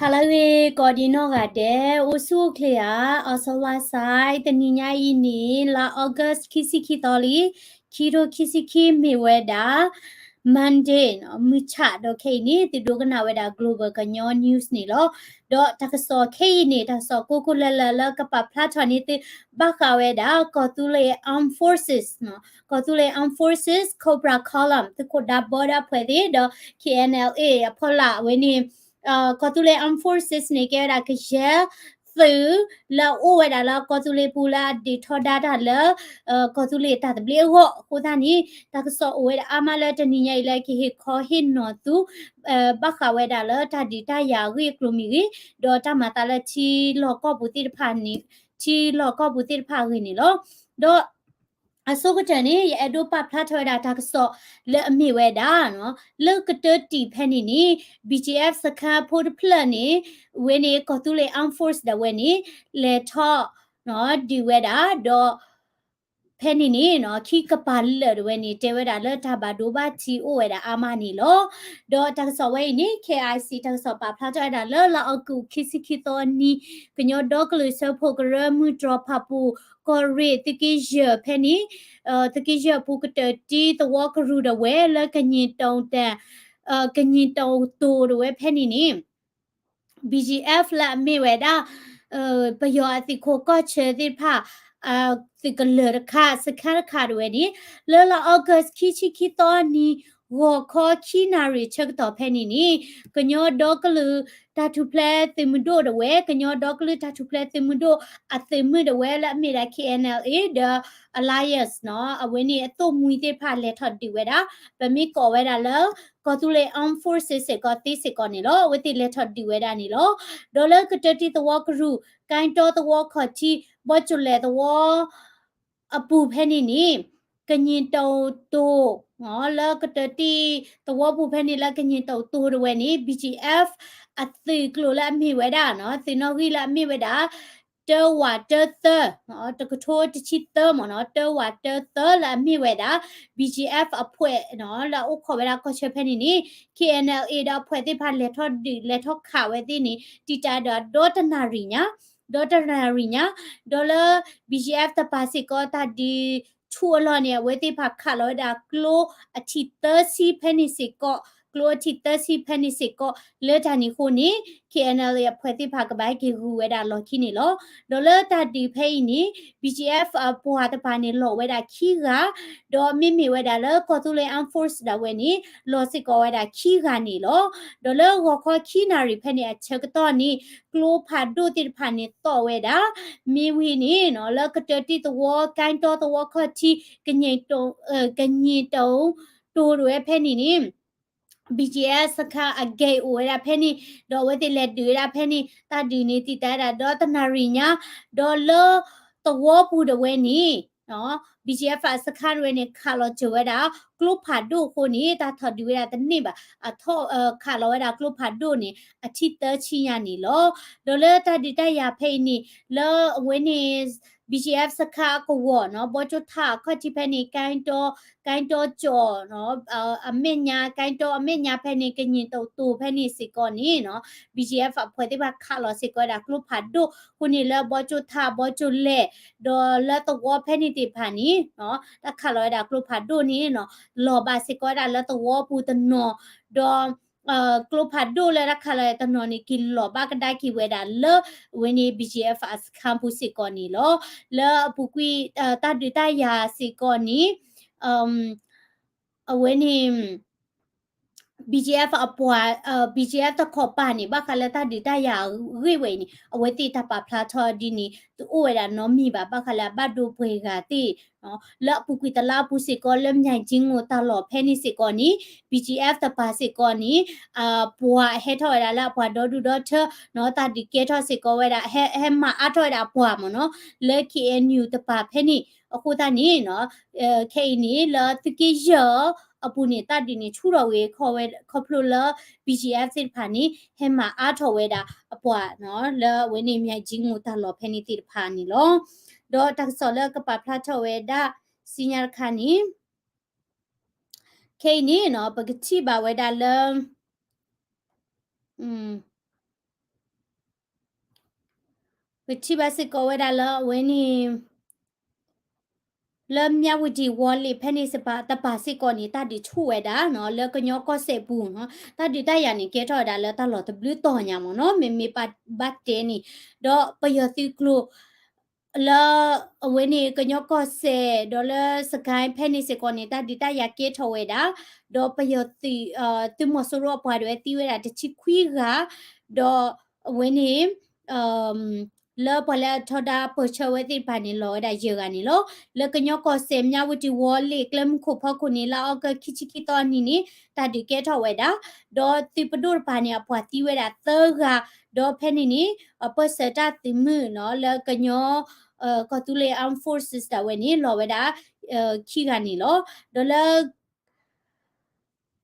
ဟါလၢအဂ့ၤ ကိးဒံနီၢ်ဂၤဒဲး အိၣ်ဆူၣ်အိၣ်ချ့ဧါ. အီၤစီၤလါစဲ တနံၤညါအံၤန့ၣ် လါ August ခံဆံခံသီလံ, ခံထိခံဆံခံမ့ၢ်ဝဲဒၣ် Monday မုၢ်ဆၣ် ဒီးခဲအံၤန့ၣ် သုဒိကနၣ်ဝဲဒၣ် Global ကညီ News န့ၣ်လီၤ. ဒီးတၢ်ကစီၣ်ခဲအံၤန့ၣ် တၢ်ကစီၣ်ကိးကိးလၢ်လၢ်လၢကပာ်ဖျါထီၣ်န့ၢ်သု ဘၣ်ဃးဝဲဒၣ် ကီၢ်သူလ့ၤ Armed Forces ကီၢ်သူလ့ၤ Armed Forces Cobra Column သုးခိၣ်ဒါဘီဒၣ်ဖှဲးသ့ၣ် ဒီး K N L A အဖီလာ်ဝဲန့ၣ် ကီၢ်သူလ့ၤ Armed Forces န့ၣ် ကဲဝဲဒၣ်ကယဲၢ်သုးလၢအအိၣ်ဝဲဒၣ်လၢကီၢ်သူလ့ၤပူၤလၢအဒုးထီဒါတၢ်လၢ ကီၢ်သူလ့ၤတၢ်သဘျ့အဂီၢ်အဃိသတးန့ၣ် တၢ်ကစီၣ်အိၣ်ဝဲဒၣ်အါမးလၢတနံၤညါအံၤလၢကဟ့ၣ်ခီဟ့ၣ်နီၤသု ဘၣ်ဃးဝဲဒၣ်လၢတၢ်ဒုးတၢ်ယၤအဂ့ၢ်အကျိၤမ့ၢ်ဂ့ၤ, ဒီးတၢ်မၤသးလၢထံလီၢ်ကီၢ်ပူၤသ့ၣ်တဖၣ်န့ၣ် ထံလီၢ်ကီၢ်ပူၤသ့ၣ်တဖၣ်အဂ့ၢ်န့ၣ်လီၤ. ဒီး အဆိကတၢၢ်န့ၣ် ယအဲၣ်ဒိးပာ်ဖျါထီၣ်ဝဲဒၣ်တၢ်ကစီၣ်လၢအမ့ၢ်ဝဲဒၣ် လၢကတၢၢ်တံၢ်ဖဲန့ၣ်န့ၣ် B G F စခါဖိတဖျၢၣ်န့ၣ် ဝဲန့ၣ် ကီၢ်သူလ့ၤ Armed Force ဒၣ်ဝဲန့ၣ် လဲၤထီၣ် ဒုးဝဲဒၣ် ဒီး ဖဲန့ၣ်န့ၣ် ခံကပၤလၢာ်ဒၣ်ဝဲန့ၣ် တဲဝဲဒၣ်လၢတၢ်ဘၣ်ဒိဘၣ်ထံးအိၣ်ဝဲဒၣ်အါမးန့ၣ်လီၤ. ဒီးတၢ်ကစီၣ်ဝဲအံၤန့ၣ် K I C တၢ်ကစီၣ်ပာ်ဖျါထီၣ်ဝဲဒၣ်လၢ လါအီကူး ခံဆံခံသီနံၤ ကညီဒီကလုာ်စၢဖှိၣ်ကရၢမုၢ်တြီၢ်ဖၣ်ပူၤ ကီၢ်ရ့ၣ်သုးက့ယဲၢ်ဖဲန့ၣ် သုးက့ယဲၢ်အပူၤကတၢၢ်တံၢ်သဝီကရူၢ်ဒၣ်ဝဲလၢကညံၣ်တၢ် ကညံၣ်တၢ်တိၤဒၣ်ဝဲဖဲန့ၣ်န့ၣ် B G F လၢအမ့ၢ်ဝဲဒၣ် ပယီၤအသုးခိၣ်ကီၢ်ဆၢသ့ၣ်တဖၣ် သုးကလၢၤတခါ စခါတခါဒၣ်ဝဲန့ၣ် လၢလါ August ခံဆံခံသီနံၤ ဂီၤခီခံနၣ်ရံၣ်ဆၢကတီၢ်ဖဲန့ၣ်န့ၣ် ကညီဒီကလုာ်တၢ်ထူၣ်ဖျဲးသုးမုၢ်ဒိၣ်ဒၣ်ဝဲ ကညီဒီကလုာ်တၢ်ထူၣ်ဖျဲးသုးမုၢ်ဒိၣ်အသုးမုၢ်ဒၣ်ဝဲလၢအမ့ၢ်ဒၣ် K N L A ဒီး Alliance နီၤ အဝဲန့ၣ်အသိၣ်မှံသ့ၣ်တဖၣ်လဲၤထီၣ်ဒုးဝဲဒၣ် ပမ့ၢ်ကိးဝဲဒၣ်လၢ ကီၢ်သူလ့ၤ Armed Forces စ့ၢ်ကီးသ့စ့ၢ်ကီးန့ၣ်လီၤ. အဝဲသ့ၣ်လဲၤထီၣ်ဒုးဝဲဒၣ်န့ၣ်လီၤ. ဒီးလၢကတၢၢ်တံၢ်သဝီကရူၢ် ကၣ်တီသဝီခီၣ်ထံး ဘီကၠိလဲၣ်သဝီ အပူၤဖဲန့ၣ်န့ၣ် ကညံၣ်တၢ်တိၤ လၢကတၢၢ်တံၢ်သဝီပူၤဖဲန့ၣ်လၢကညံၣ်တၢ်တိၤဒၣ်ဝဲန့ၣ် B G F အသုးကျိၤလၢအမ့ၢ်ဝဲဒၣ် သုးနီၣ်ဂံၢ်လၢအမ့ၢ်ဝဲဒၣ် တၢဝးတၢသၢ တကထိတဆံသၢမ့ၢ်နီၤ တၢဝးတၢသၢလၢအမ့ၢ်ဝဲဒၣ် B G F အဖှဲး လၢအအိၣ်ခိးဝဲဒၣ်ကီၢ်ဆၢဖဲန့ၣ်န့ၣ် K N L A ဒီးအဖှဲးသ့ၣ်တဖၣ်လဲၤထီၣ်ဒုးလဲၤထီၣ်ခးဝဲသ့ၣ်န့ၣ် တံာ်တာ်ဒီးဒီတနၣ်ရံၣ်ညါ ဒီတနၣ်ရံၣ်ညါ ဒီးလၢ B G F တပၤစ့ၢ်ကီးတၢ်ဒုးဆူၣ်အလီၢ်န့ၣ် အဝဲသ့ၣ်တဖၣ်ခးလီၤဝဲဒၣ်ကျိအထံၣ်သၢဆံဖဲန့ၣ်စ့ၢ်ကီး ကျိအထံၣ်သၢဆံဖဲန့ၣ်စ့ၢ်ကီး လၢတၢ်န့ၣ်အဃိန့ၣ် K N L A အဖှဲးသ့ၣ်တဖၣ်ကဘၣ်ဟဲက့ၤဂုၤဝဲဒၣ်လီၢ်ခံန့ၣ်လီၤ. ဒီးလၢတၢ်ဒုးဖဲအံၤန့ၣ် B G F အပှၤတပၤန့ၣ်လီၤဝဲဒၣ်ခံဂၤ ဒီးမ့မ့ၢ်ဝဲဒၣ်လၢကီၢ်သူလ့ၤ Armed Force ဒၣ်ဝဲန့ၣ် လီၤစ့ၢ်ကီးဝဲဒၣ်ခံဂၤန့ၣ်လီၤ. ဒီးလၢဂီၤခီခံနၣ်ရံၣ်ဖဲန့ၣ်အဆၢကတီၢ်န့ၣ် ကျိဖးဒိၣ်သ့ၣ်တဖၣ်န့ၣ်သီၣ်ဝဲဒၣ် မ့ၢ်ဝံၤန့ၣ် လၢကတၢၢ်တံၢ်သဝီ ကၣ်တီသဝီခီၣ်ထံး ကညံၣ်တၢ် ကညံၣ်တၢ်တိၤဒၣ်ဝဲဖဲန့ၣ်န့ၣ် B G F စခါအဂဲၤအိၣ်ဝဲဒၣ်ဖဲန့ၣ် ဒီးအဝဲသ့ၣ်လဲၤဒုးဝဲဒၣ်ဖဲန့ၣ် တၢ်ဒုးန့ၣ်တံာ်တာ်ဝဲဒၣ်ဒီတနၣ်ရံၣ်ညါ ဒီးလၢသဝီပူၤဒၣ်ဝဲန့ၣ် B G F အစခါဒၣ်ဝဲန့ၣ် ခးလီၤစၢၤဝဲဒၣ် ကျိဖးဒိၣ်အဃိန့ၣ် တၢ်ထီၣ်ဒုးဝဲဒၣ်တန့ၢ်ဘၣ် အထီၣ် ခးလီၤဝဲဒၣ်ကျိဖးဒိၣ်န့ၣ် အထံၣ်သၢဆံညါန့ၣ်လီၤ. ဒီးလၢတၢ်ဒုးတၢ်ယၤဖဲအံၤန့ၣ် လၢအဝဲန့ၣ် B G F စခါအကဝီၤနီၤ ဘီကၠိထၣ်အခီၣ်ထံးဖဲန့ၣ် ကၣ်တီ ကၣ်တီကၠီၣ် အမဲာ်ညါ ကၣ်တီအမဲာ်ညါဖဲန့ၣ် ကညံၣ်တၢ်တိၤဖဲန့ၣ်စ့ၢ်ကီးန့ၣ်နီၤ B G F အဖှဲးသ့ၣ်တဖၣ်ခးလီၤစ့ၢ်ကီးဝဲဒၣ်ကျိဖးဒိၣ် အဃိန့ၣ်လၢဘီကၠိထၣ် ဘီကၠိလဲၣ် ဒီးလၢသဝီဖဲန့ၣ်သ့ၣ်တဖၣ်န့ၣ် တၢ်ခးလီၤဝဲဒၣ်ကျိဖးဒိၣ်န့ၣ်နီၤ လီၤဘၣ်စ့ၢ်ကီးဝဲဒၣ်လၢသဝီပူၤတနီၤ ဒီး ကျိဖးဒိၣ်လၢတၢ်ခးလီၤဝဲတနီၤန့ၣ် က့ၤလီၤဘၣ်ကဒါက့ၤဝဲဒၣ်လၢ အဝဲန့ၣ် B G F အစခါပူၤစ့ၢ်ကီးန့ၣ်လီၤ. လၢအပူၤကွံာ် တၢ်ဒုးတၢ်ယၤစ့ၢ်ကီးန့ၣ် အဝဲန့ၣ် B G F အပှၤ B G F တခီပၤန့ၣ် ဘၣ်ဃးလၢတၢ်ဒုးတၢ်ယၤအဂ့ၢ်ဝဲအံၤန့ၣ် အဝဲသ့ၣ်တၢ်ပာ်ဖျါထီၣ်ဒ်န့ၣ် တအိၣ်ဝဲဒၣ်နီတမံၤဘၣ် ဘၣ်ဃးလၢအဘၣ်ဒိပှဲၤဂၤသ့ၣ် လၢအပူၤကွံာ်တလါအပူၤစ့ၢ်ကီး လၢ မၠဲၣ်ကၠံငိၣ် တၢ်လီၢ်ဖဲန့ၣ်စ့ၢ်ကီးန့ၣ် B G F တပၤစ့ၢ်ကီးန့ၣ် ပှၤဟဲထီၣ်ဝဲဒၣ်လၢအပှၤဒီဒူၣ်ဒီထၢ တၢ်ဒုးကဲထီၣ်စ့ၢ်ကီးဝဲဒၣ် ဟဲမၤအါထီၣ်ဝဲဒၣ်အပှၤမ့ၢ်နီၤ လၢ K N U တပၤဖဲန့ၣ် အဃိသတးန့ၣ် ခဲအံၤန့ၣ် လၢသုးက့ယဲၢ်အပူၤန့ၣ် တၢ်ဒုးန့ၣ်ဆူၣ်ထီၣ်ဝဲ ခီဖျိလၢ B G F သ့ၣ်တဖၣ်န့ၣ် ဟဲမၤအါထီၣ်ဝဲဒၣ်အပှၤ လၢအဝဲန့ၣ် မၠဲၣ်ကၠံငိၣ် တၢ်လီၢ်ဖဲန့ၣ်သ့ၣ်တဖၣ်န့ၣ်လီၤ. ဒီးတၢ်ကစီၣ်လၢကပာ်ဖျါထီၣ်ဝဲဒၣ် စံညါတခါန့ၣ် ခဲအံၤန့ၣ် ပကထံၣ်ဘၣ်ဝဲဒၣ်လၢ အ ပထံၣ်ဘၣ်စ့ၢ်ကီးဝဲဒၣ်လၢအဝဲန့ၣ် လၢမၠၣ်ဝတံၤဝီၤလ့ၣ်ဖဲန့ၣ်စ့ၢ်ကီး တပၤစ့ၢ်ကီးန့ၣ် တၢ်ဒုးဆူၣ်ဝဲဒၣ်နီၤ လၢကညီကီၢ်စဲၣ်ပူၤနီၤ တၢ်ဒုးတၢ်ယၤန့ၣ် ကဲထီၣ်ဝဲဒၣ်လၢတၢ်လီၢ်တဘျုးတီၤညါမ့ၢ်နီၤ မ့မ့ၢ်ဘၣ်တဲန့ၣ် ဒီးပယီၤသုးကျိၤ လၢအဝဲန့ၣ်ကညီကီၢ်စဲၣ် ဒီးလၢစကဲဖဲန့ၣ်စ့ၢ်ကီးန့ၣ် တၢ်ဒုးတၢ်ယၤကဲထီၣ်ဝဲဒၣ် ဒီးပယီၤသုး သုးမီၤစိရိၤအပှၤဒၣ်ဝဲသံဝဲဒၣ်တဆံခွံဂၤ ဒီးအဝဲန့ၣ် လၢပှၤလၢအထီဒါပၢၢ်ဆၢဝဲသ့ၣ်တဖၣ်န့ၣ် လီၤဝဲဒၣ်ယဲၢ်ဂၤန့ၣ်လီၤ. လၢကညီကီၢ်စဲၣ် မၠၣ်ဝတံၤဝီၤလ့ၣ်ကျဲမုၢ်ခိၣ်ဖီခိၣ်န့ၣ် လါအီကူးခံဆံခံသီအနံၤန့ၣ် တၢ်ဒုးကဲထီၣ်ဝဲဒၣ် ဒီးသုးပဒိၣ်တပၤန့ၣ် အပှၤသံဝဲဒၣ်သၢဂၤ ဒီးဖဲန့ၣ်န့ၣ် ပၢၢ်ဆၢတၢ်သုးမုၢ်နီၤ လၢကညီ ကီၢ်သူလ့ၤ armed forces ဒၣ်ဝဲန့ၣ် လီၤဝဲဒၣ် ခံဂၤန့ၣ်လီၤ. ဒီးလၢ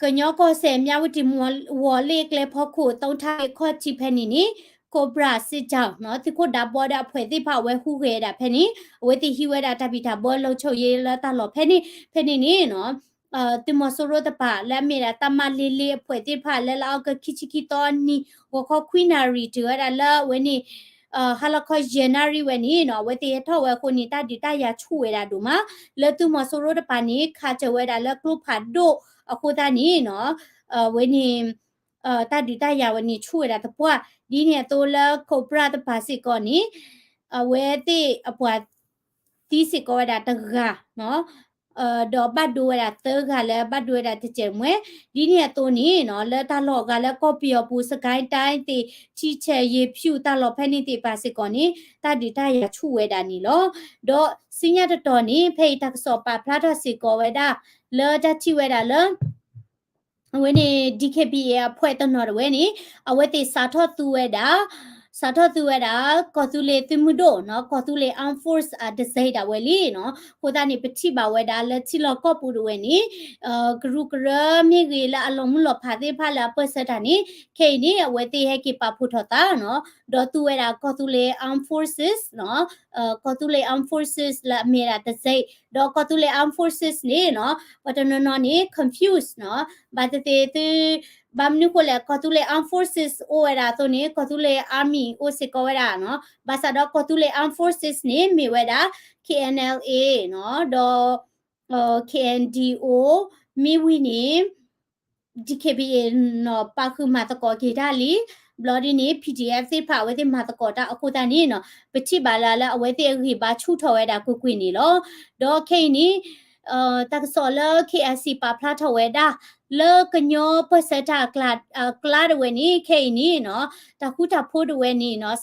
ကညီကီၢ်စဲၣ် မၠၣ်ဝတံၤဝီၤလ့ၣ်ကျဲဖီခိၣ် သုးထၣ်က့ၤခီၣ်ထံးဖဲန့ၣ်န့ၣ် Cobra စစ်ကြောင်းနီၤ သုးခိၣ်ဒးဘီဒီးအဖှဲးသ့ၣ်တဖၣ် အဝဲဟူးဂဲၤဒၣ်ဖဲန့ၣ် အဝဲသ့ၣ်ဟံးဝဲဒၣ်တၢ်ဘံၣ်တၢ်ဘၢ လုံခြုံရေး လၢတၢ်လီၢ်ဖဲန့ၣ် ဖဲန့ၣ်န့ၣ်နီၤ သုးမီၤစိရိၤတပၤ လၢအမ့ၢ်ဒၣ် တပ်မ လေးလေး အဖှဲးသ့ၣ်တဖၣ် လၢလါအီကူးခံဆံခံသီအနံၤ ဂီၤခီခွံနၣ်ရံၣ်တုၤဝဲဒၣ်လၢအဝဲန့ၣ် ဟါလီၤခီယဲၢ်နၣ်ရံၣ်ဝဲန့ၣ်နီၤ အဝဲသ့ၣ်ဟဲထီၣ်ဝဲအဃိန့ၣ် တၢ်ဒုးတၢ်ယၤဆူၣ်ဝဲဒၣ်ဒိၣ်မး လၢသုးမီၤစိရိၤတပၤန့ၣ် ခးစၢၤဝဲဒၣ်လၢကျိဖးဒိၣ်အဃိသတးန့ၣ်နီၤ အဝဲန့ၣ် တၢ်ဒုးတၢ်ယၤဝဲန့ၣ်ဆူၣ်ဝဲဒၣ်သပှၢ် ဒ်န့ၣ်အသိးလၢ Cobra တပၤစ့ၢ်ကီးန့ၣ် အဝဲသ့ၣ်အပှၤသံစ့ၢ်ကီးဝဲဒၣ်တဂၤ ဒီးဘၣ်ဒိဝဲဒၣ်သၢဂၤလၢဘၣ်ဒိဝဲဒၣ်တစဲးမွဲ ဒ်န့ၣ်အသိးန့ၣ်နီၤ လၢတၢ်လီၢ်အဂၤလၢကီၢ်ပယီၤပူၤ စစ်ကိုင်းတိုင်းသ့ၣ် ထီးချိုင့် ရေဖြူ တၢ်လီၢ်ဖဲန့ၣ်သ့ၣ်တဖၣ်စ့ၢ်ကီးန့ၣ် တၢ်ဒုးတၢ်ယၤဆူၣ်ဝဲဒၣ်န့ၣ်လီၤ. ဒီးဆူညါတတီၤန့ၣ် ဖဲအံၤတၢ်ကစီၣ်ပာ်ဖျါထီၣ်စ့ၢ်ကီးဝဲဒၣ် လၢတၢ်ထံၣ်ဝဲဒၣ်လၢ အဝဲန့ၣ် DKBA အဖှဲးတနီၤတဝဲန့ၣ် အဝဲသ့ၣ်စးထီၣ်သူဝဲဒၣ် စးထီၣ်သူဝဲဒၣ် ကီၢ်သူလ့ၤသုးမုၢ်ဒိၣ်နီၤ ကီၢ်သူလ့ၤ armed force အတစဲးဒၣ်ဝဲလံနီၤ အဃိသတးန့ၣ် ပထံၣ်ဘၣ်ဝဲဒၣ်လၢထံလီၢ်ကီၢ်ပူၤတဝဲန့ၣ် ကရူၢ်ကရၢမ့ၢ်ဂ့ၤလၢအလီၤမုၢ်လီၤဖးသ့ၣ်တဖၣ်လၢအပၢၢ်ဆၢတၢ်န့ၣ် ခဲအံၤန့ၣ် အဝဲသ့ၣ်ဟဲက့ၤပာ်ဖှိၣ်ထီၣ်သးနီၤ ဒီးသူဝဲဒၣ်ကီၢ်သူလ့ၤ armed forces နီၤ ကီၢ်သူလ့ၤ armed forces လၢအမ့ၢ်ဒၣ်တစဲး ဒီးကီၢ်သူလ့ၤ armed forces န့ၣ်နီၤ ပှၤတနီၤနီၤန့ၣ် confuse နီၤ ဘၣ်သ့ၣ်သ့ၣ်သု ဘၣ်မနုၤဃိလဲၣ် ကီၢ်သူလ့ၤ armed forces အိၣ်ဝဲဒၣ်အသိးန့ၣ် ကီၢ်သူလ့ၤ army အိၣ်စ့ၢ်ကီးဝဲဒၣ်နီၤ ဘၣ်ဆၣ်ဒီးကီၢ်သူလ့ၤ armed forces န့ၣ် မ့ၢ်ဝဲဒၣ် KNLA နီၤ ဒီး KNDO မ့ၢ်ဝံၤန့ၣ် DKBA နီၤ ပာ်ဃုာ်မၤသကိးက့ၤတၢ်လံ ဘျီဒ်န့ၣ် PDF သ့ၣ်တဖၣ်အဝဲသ့ၣ်မၤသကိးတၢ်အဃိသတးန့ၣ်နီၤ ပထံၣ်ဘၣ်လၢလၢအဝဲသ့ၣ်အဂံၢ်ဘါဆူၣ်ထီၣ်ဝဲဒၣ်ကွ့ၢ်ကွ့ၢ်န့ၣ်လီၤ. ဒီးခဲအံၤန့ၣ် တၢ်ကစီၣ်လၢ KIC ပာ်ဖျါထီၣ်ဝဲဒၣ် လၢကညီပၢၢ်ဆၢတၢ်အကျါ အကျါတဝဲန့ၣ် ခဲအံၤန့ၣ်နီၤ တၢ်ဃူတၢ်ဖိးတဝဲန့ၣ်နီၤ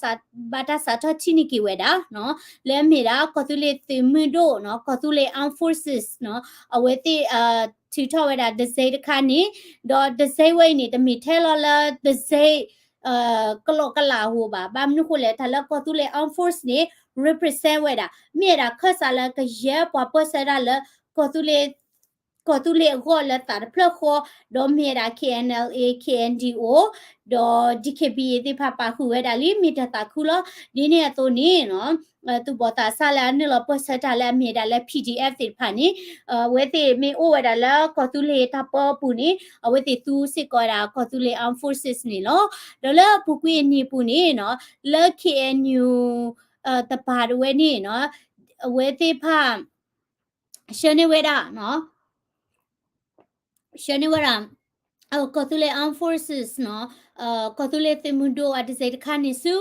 ဘၣ်တၢ်စးထီၣ်ထံၣ်န့ၢ်က့ၤဝဲဒၣ်နီၤ လၢအမ့ၢ်ဒၣ် ကီၢ်သူလ့ၤသုးမုၢ်ဒိၣ်နီၤ ကီၢ်သူလ့ၤ armed forces နီၤ အဝဲသ့ၣ် ထုးထီၣ်ဝဲဒၣ်တစဲးတခါန့ၣ် ဒီးတစဲးဝဲအံၤန့ၣ် တမ့ၢ်ထဲလီၤလၢတစဲး ကလီကလးအဂီၢ်ဘၣ်. ဘၣ်မနုၤဃိလဲၣ် တၢ်လၢကီၢ်သူလ့ၤ armed force န့ၣ် represent ဝဲဒၣ် မ့ၢ်ဝဲဒၣ်ခၢၣ်စးလၢကယဲၢ်ပှၤပၢၢ်ဆၢတၢ်လၢ ကီၢ်သူလ့ၤ ကီၢ်သူလ့ၤအဂီၢ်လၢသးတဖျၢၣ်ဃီ ဒီးမ့ၢ်ဝဲဒၣ် KNLA KNDO ဒီး DKBA သ့ၣ်တဖၣ်ပာ်ဃုာ်ဝဲဒၣ်လံ မ့ၢ်တၢ်သးခုလီၤ. ဒ်န့ၣ်အသိးန့ၣ်နီၤ သူၣ်ဘီၣ်သးစၢ်လၢအနုာ်လီၤပၢၢ်ဆၢတၢ်လၢအမ့ၢ်ဝဲဒၣ်လၢ PDF သ့ၣ်တဖၣ်န့ၣ် အဝဲသ့ၣ်မ့ၢ်အိၣ်ဝဲဒၣ်လၢကီၢ်သူလ့ၤတၢ်ပၢအပူၤန့ၣ် အဝဲသ့ၣ်သူစ့ၢ်ကီးဝဲဒၣ်ကီၢ်သူလ့ၤ armed forces န့ၣ်လီၤ. ဒီးလၢအပူၤကွံာ်အနံၤအပူၤန့ၣ်နီၤ လၢ KNU တပၤတဝဲန့ၣ်နီၤ အဝဲသ့ၣ်တဖၣ် ဆှၢန့ၢ်ဝဲဒၣ် ဆှၢန့ၢ်ဝဲဒၣ် ကီၢ်သူလ့ၤ armed forces နီၤ ကီၢ်သူလ့ၤသုးမုၢ်ဒိၣ်အတစဲးတခါန့ၣ်ဆူ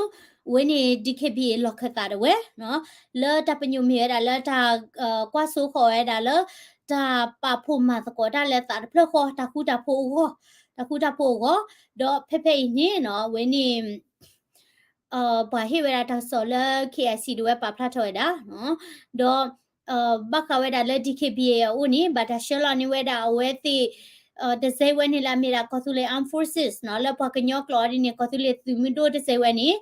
အဝဲန့ၣ် DKBA လီၢ်ခၢၣ်သးတဝဲနီၤ လၢတၢ်ပညိၣ်မ့ၢ်ဝဲဒၣ်လၢတၢ် ကွၢ်စိဃီၤဝဲဒၣ်လၢ တၢ်ပာ်ဖှိၣ်မၤသကိးတၢ်လၢသးတဖျၢၣ်ဃီ တၢ်ဃူတၢ်ဖိးအဂီၢ် တၢ်ဃူတၢ်ဖိးအဂီၢ် ဒီးဖဲဖဲအံၤန့ၣ်နီၤ အဝဲန့ၣ် ပှၤဟ့ၣ်ဝဲဒၣ်တၢ်ကစီၣ်လၢ KIC တဝဲပာ်ဖျါထီၣ်ဝဲဒၣ် ဒီး ဘၣ်ဃးဝဲဒၣ်လၢ DKBA အအိၣ်န့ၣ် ဘၣ်တၢ်ဆှၢလီၤန့ၢ်ဝဲဒၣ်အဝဲသ့ၣ် တစဲးဝဲန့ၣ်လၢအမ့ၢ်ဒၣ်ကီၢ်သူလ့ၤ armed forces နီၤ လၢပှၤကညီကျိာ်ဒ်န့ၣ် ကီၢ်သူလ့ၤသုးမုၢ်ဒိၣ်တစဲးဝဲန့ၣ်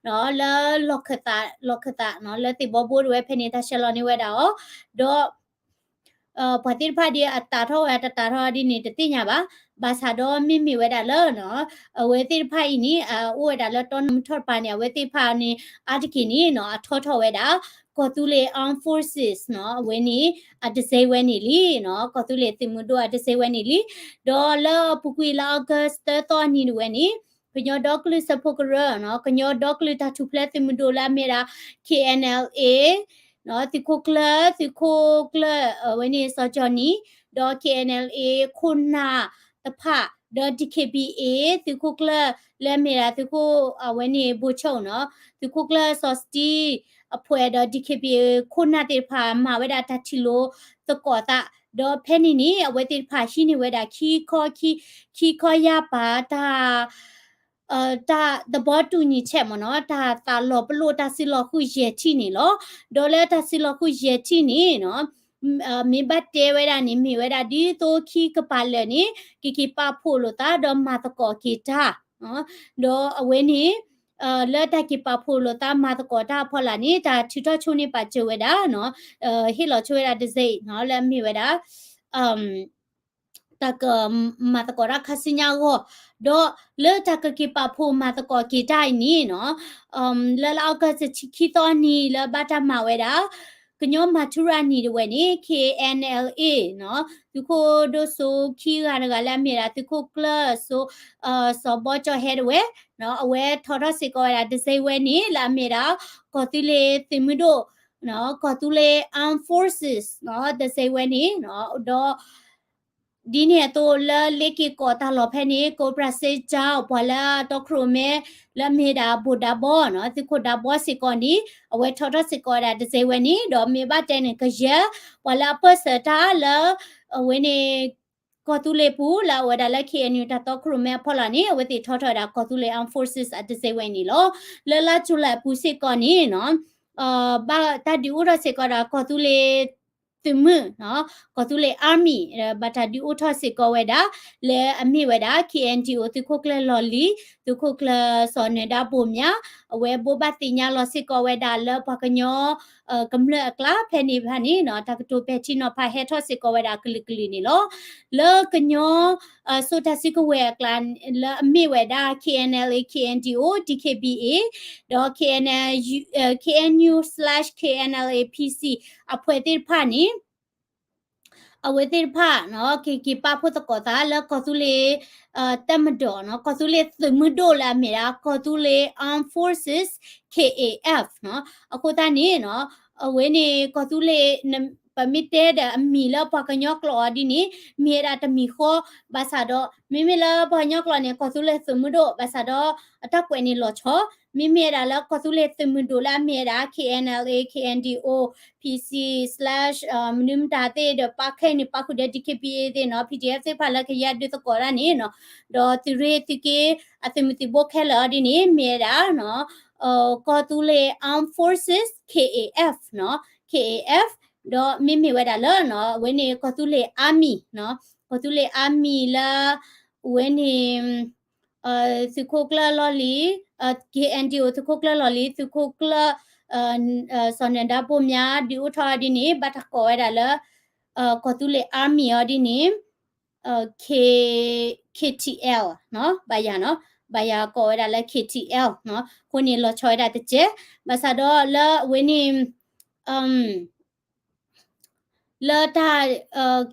လၢလီၢ်ခၢၣ်သး လီၢ်ခၢၣ်သးနီၤ လၢသ့ၣ်ဘီဘိတဝဲဖဲန့ၣ် တၢ်ဆှၢလီၤန့ၢ်ဝဲဒၣ်အီၤ ဒီး ပှၤသ့ၣ်တဖၣ်ဒ်အတးထီၣ်ဝဲတတးထီၣ်ဒ်န့ၣ် တသ့ၣ်ညါဘၣ်. ဘၣ်ဆၣ်ဒီးမ့မ့ၢ်ဝဲဒၣ်လၢ အဝဲသ့ၣ်တဖၣ်အံၤန့ၣ် အအိၣ်ဝဲဒၣ်လၢတီနမထီၣ်တပၤန့ၣ် အဝဲသ့ၣ်တဖၣ်န့ၣ် အါတက့ၢ်န့ၣ်နီၤ အထီထီၣ်ဝဲဒၣ် ကီၢ်သူလ့ၤ armed forces နီၤ အဝဲန့ၣ် အတစဲးဝဲန့ၣ်လံနီၤ ကီၢ်သူလ့ၤသုးမုၢ်ဒိၣ်အတစဲးဝဲန့ၣ်လံ. ဒီးလၢအပူၤကွံာ်လါ August သၢသီအနံၤတဝဲန့ၣ် ကညီဒီကလုာ်စၢဖှိၣ်ကရၢနီၤ, ကညီဒီကလုာ်တၢ်ထူၣ်ဖျဲးသုးမုၢ်ဒိၣ်လၢအမ့ၢ်ဒၣ် K N L A နီၤ, သုးခိၣ်ကျၢၢ်, သုးခိၣ်ကျၢၢ်အဝဲန့ၣ်စီၤကၠီၣ်နံၣ်, ဒီး K N L A ခိၣ်နၢ်တဖၣ်, ဒီး D K B A သုးခိၣ်ကျၢၢ်လၢအမ့ၢ်ဒၣ်သုးခိၣ်အဝဲန့ၣ် ဘိၣ်ဆိၣ်နီၤ, သုးခိၣ်ကျၢၢ်စီၤစတံ အဖှဲးဒီး D K B A ခိၣ်နၢ်သ့ၣ်တဖၣ် မၤဝဲဒၣ်တၢ်ထံၣ်လိာ်သကိးသး, ဒီးဖဲန့ၣ်န့ၣ် အဝဲသ့ၣ်တဖၣ်ဟံးန့ၢ်ဝဲဒၣ်ခံခီ, ခံခီယါပၤ တၢ် တၢ်သဘောတူညီချက်မ့ၢ်နီၤ, တၢ်သးလီၤပလိာ်တၢ်စုလီၢ်ဃုာ်ယဲၢ်ထံၣ်န့ၣ်လီၤ. ဒီးလၢတၢ်စုလီၢ်ဃုာ်ယဲၢ်ထံၣ်န့ၣ်နီၤ, မ့ၢ်ဘၣ်တဲဝဲဒၣ်န့ၣ် မ့ၢ်ဝဲဒၣ်ဒ်သိးခံကပၤလၢာ်န့ၣ် ကက့ၤပာ်ဖှိၣ်လိာ်သး ဒီးမၤသကိးက့ၤတၢ်, ဒီးအဝဲန့ၣ် လၢတၢ်က့ၤပာ်ဖှိၣ်လိာ်သးမၤသကိးတၢ်အဖီလာ်န့ၣ် တၢ်ထုးထီၣ်ဆိန့ၢ်ပာ်စၢၤဝဲဒၣ်နီၤ, ဟ့ၣ်လီၤဆိဝဲဒၣ်တစဲးနီၤ, လၢအမ့ၢ်ဝဲဒၣ် တၢ်ကမၤသကိးတၢ်ခါဆူညါအဂီၢ်, ဒီးလၢတၢ်ကက့ၤပာ်ဖှိၣ်မၤသကိးက့ၤတၢ်အံၤန့ၣ်နီၤ, လၢလါအီကူးတဆံခံသီနံၤလၢဘၣ်တၢ်မၤဝဲဒၣ် ကညီမၤထူရၤနံၣ်တဝဲန့ၣ် K N L A နီၤ, သုးခိၣ်ဒိၣ်စိခံဂၤတဂၤလၢအမ့ၢ်ဒၣ်သုးခိၣ်ကျၢၢ်စိ စီၤဘီကၠီၣ်ဟဲတဝဲနီၤ, အဝဲထီထီၣ်စ့ၢ်ကီးဝဲဒၣ်တစဲးဝဲန့ၣ် လၢအမ့ၢ်ဒၣ် ကီၢ်သူလ့ၤသုးမုၢ်ဒိၣ် ကီၢ်သူလ့ၤ armed forces နီၤ, တစဲးဝဲန့ၣ်နီၤ, ဒီး ဒ်န့ၣ်အသိးလၢလ့က့ၤကီးတၢ်လီၢ်ဖဲန့ၣ် ကိးပြၢစ့ကၠီ ပှၤလၢတီခိၣ်ရိၣ်မဲ လၢအမ့ၢ်ဒၣ်ဘိၣ်ဒါဘီနီၤ, သုးခိၣ်ဒါဘီစ့ၢ်ကီးန့ၣ် အဝဲထီထီၣ်စ့ၢ်ကီးဝဲဒၣ်တစဲးဝဲန့ၣ်, ဒီးမ့ၢ်ဘၣ်တဲန့ၣ် ကယဲၢ် ပှၤလၢအပၢၢ်ဆၢတၢ်လၢ အဝဲန့ၣ် ကီၢ်သူလ့ၤပူၤ လၢအဝဲဒၣ်လၢ K N U တၢ်တီခိၣ်ရိၣ်မဲအဖီလာ်န့ၣ် အဝဲသ့ၣ်ထီထီၣ်ဝဲဒၣ်ကီၢ်သူလ့ၤ armed forces အတစဲးဝဲန့ၣ်လီၤ. လၢလါကၠူလဲၣ်အပူၤစ့ၢ်ကီးန့ၣ်နီၤ, ဘၣ်တၢ်ဒုးအိၣ်ထီၣ်စ့ၢ်ကီးဒီးကီၢ်သူလ့ၤသုးမုၢ်, ကီၢ်သူလ့ၤ army ဘၣ်တၢ်ဒုးအိၣ်ထီၣ်စ့ၢ်ကီးဝဲဒၣ် လၢအမ့ၢ်ဝဲဒၣ် K N D O သုးခိၣ်ကျၢၢ်လီၢ်လံၤ, သုးခိၣ်ကျၢၢ်စီၤနၢၤဒါဘိၣ်မၠး, အဝဲဘိးဘၣ်သ့ၣ်ညါလီၤစ့ၢ်ကီးဝဲဒၣ်လၢပှၤကညီ ကမျၢၢ်အကျါဖဲန့ၣ်ဖဲန့ၣ်နီၤ, တၢ်ကတိၤပဲာ်ထံနီၤဖးဟဲထီၣ်စ့ၢ်ကီးဝဲဒၣ်ကလုာ်ကလုာ်န့ၣ်လီၤ. လၢကညီ စိတၢ်စုကဝဲၤအကျါ လၢအမ့ၢ်ဝဲဒၣ် K N L A, K N D O, D K B A, ဒီး K N U, K N U slash K N L A P C အဖှဲးသ့ၣ်တဖၣ်န့ၣ် အဝဲသ့ၣ်တဖၣ်နီၤ ကက့ၤပာ်ဖှိၣ်သကိးသးလၢကီၢ်သူလ့ၤ တပ်မတော်နီၤ, ကီၢ်သူလ့ၤသုးမုၢ်ဒိၣ်လၢအမ့ၢ်ဒၣ် ကီၢ်သူလ့ၤ Armed Forces, K A F နီၤ. အဃိသတးန့ၣ်နီၤ အဝဲန့ၣ်ကီၢ်သူလ့ၤ ပမ့ၢ်တဲဒီးအမံၤလၢပှၤကညီကျိာ်အီၤဒ်န့ၣ် မ့ၢ်ဝဲဒၣ်တမံၤဃီ, ဘၣ်ဆၣ်ဒီး မ့မ့ၢ်လၢပှၤကညီကျိာ်န့ၣ် ကီၢ်သူလ့ၤသုးမုၢ်ဒိၣ်, ဘၣ်ဆၣ်ဒီးအတၢ်ကွဲးန့ၣ်လီၤဆီ, မ့မ့ၢ်ဝဲဒၣ်လၢကီၢ်သူလ့ၤသုးမုၢ်ဒိၣ်လၢအမ့ၢ်ဝဲဒၣ် K N L A, K N D O, P C slash မနုၤမတၤသ့ၣ်ဒီး ပာ်ခဲအံၤန့ၣ် ပာ်ဃုာ်ဒီး D K B A သ့ၣ်နီၤ, P D F သ့ၣ်တဖၣ်လၢကယဲၢ်ဒုးသကိးတၢ်န့ၣ်နီၤ, ဒီးသုးရ့ၣ်သုးက့ အသုးမုၢ်သံၣ်ဘိခဲလၢာ်အီၤဒ်န့ၣ် မ့ၢ်ဝဲဒၣ် ကီၢ်သူလ့ၤ Armed Forces, K A F နီၤ, K A F, ဒီးမ့မ့ၢ်ဝဲဒၣ်လၢ အဝဲန့ၣ်ကီၢ်သူလ့ၤ Army နီၤ, ကီၢ်သူလ့ၤ Army လၢ အဝဲန့ၣ် သုးခိၣ်ကျၢၢ်လီၢ်လံၤ, K N D O သုးခိၣ်ကျၢၢ်လီၢ်လံၤ, သုးခိၣ်ကျၢၢ် စီၤနၢၤဒါဘိၣ်မၠး ဒုးအိၣ်ထီၣ်အီၤဒ်န့ၣ် ဘၣ်တၢ်ကိးဝဲဒၣ်လၢ ကီၢ်သူလ့ၤ Army အီၤဒ်န့ၣ် K, K T L နီၤ, ဘၣ်ယၤနီၤ, ဘၣ်ယၤကိးဝဲဒၣ်လၢ K T L နီၤ, အဃိန့ၣ်လီၤဆီဝဲဒၣ်တကဲး, ဘၣ်ဆၣ်ဒီးလၢအဝဲန့ၣ် လၢတၢ်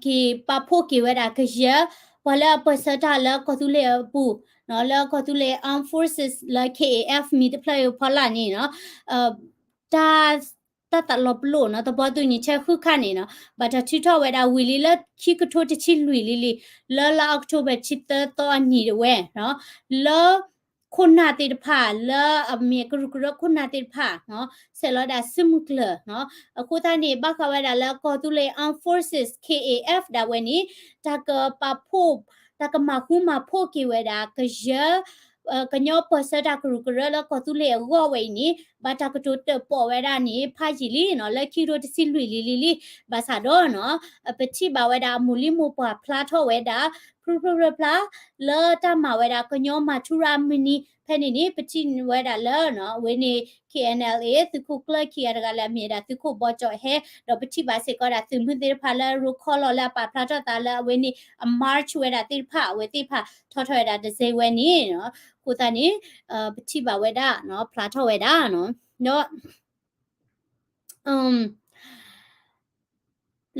က့ၤပာ်ဖှိၣ်က့ၤဝဲဒၣ်ကယဲၢ် ပှၤလၢအပၢၢ်ဆၢတၢ်လၢကီၢ်သူလ့ၤအပူၤနီၤ, လၢကီၢ်သူလ့ၤ Armed Forces လၢ K A F မံၤတဖျၢၣ်အံၤအဖီလာ်န့ၣ်နီၤ, တၢ် တၢ်သးလီၤပလိာ်နီၤ, သဘောတူညီချက် ဃုခါန့ၣ်နီၤ, ဘၣ်တၢ်ထုးထီၣ်ဝဲဒၣ်ဝံၤလံလၢခံကထိတဆံလွံၢ်လံလံ, လၢလါအီးကထိဘၢၣ် တဆံသၢသီအနံၤတဝဲနီၤ, လၢ ခိၣ်နၢ်သ့ၣ်တဖၣ် လၢအမ့ၢ်ကရူၢ်ကရၢခိၣ်နၢ်သ့ၣ်တဖၣ်နီၤ, ဆဲးလီၤဒၣ်စုမုၢ်ကျၢၢ်နီၤ, အဃိသတးန့ၣ် ဘၣ်ဃးဝဲဒၣ်လၢကီၢ်သူလ့ၤ Armed Forces, K A F ဒၣ်ဝဲန့ၣ် တၢ်ကပာ်ဖှိၣ် တၢ်ကမၤဃူမၤဖိးက့ၤဝဲဒၣ် ကယဲၢ် ကညီပၢၢ်ဆၢတၢ်ကရူၢ်ကရၢလၢကီၢ်သူလ့ၤအဂီၢ်ဝဲအံၤန့ၣ် ဘၣ်တၢ်ကတိၤတၢၣ်ပီၣ်ဝဲဒၣ်န့ၣ် ဖးယံာ်လံနီၤ, လၢခံကထိတဆံလွံၢ်လံလံလံ, ဘၣ်ဆၣ်ဒီးနီၤ ပထံၣ်ဘၣ်ဝဲဒၣ်အမိၢ်လံမိၢ်ပှၢ်ဖျါထီၣ်ဝဲဒၣ် ဖျါဖျါဖျါဖျါ လၢတၢ်မၤဝဲဒၣ်ကညီမၤထူရၤအမုၢ်နံၤ ဖဲန့ၣ်န့ၣ် ပထံၣ်ဝဲဒၣ်လၢ အဝဲန့ၣ် K N L A သုးခိၣ်ကျၢၢ်ခံဂၤတဂၤလၢအမ့ၢ်ဝဲဒၣ်သုးခိၣ်ဘီကၠီၣ်ဟဲ ဒီးပထံၣ်ဘၣ်စ့ၢ်ကီးဒၣ်သုးမုၢ်သ့ၣ်တဖၣ်လၢ ရိခီလီၤလၢအပာ်ဖျါထီၣ်သးလၢအဝဲန့ၣ် အ march ဝဲဒၣ်သ့ၣ်တဖၣ် အဝဲသ့ၣ်တဖၣ်ထီထီၣ်ဝဲဒၣ်တစဲးဝဲန့ၣ် အဃိသတးန့ၣ် ပထံၣ်ဘၣ်ဝဲဒၣ် ဖျါထီၣ်ဝဲဒၣ် ဒီး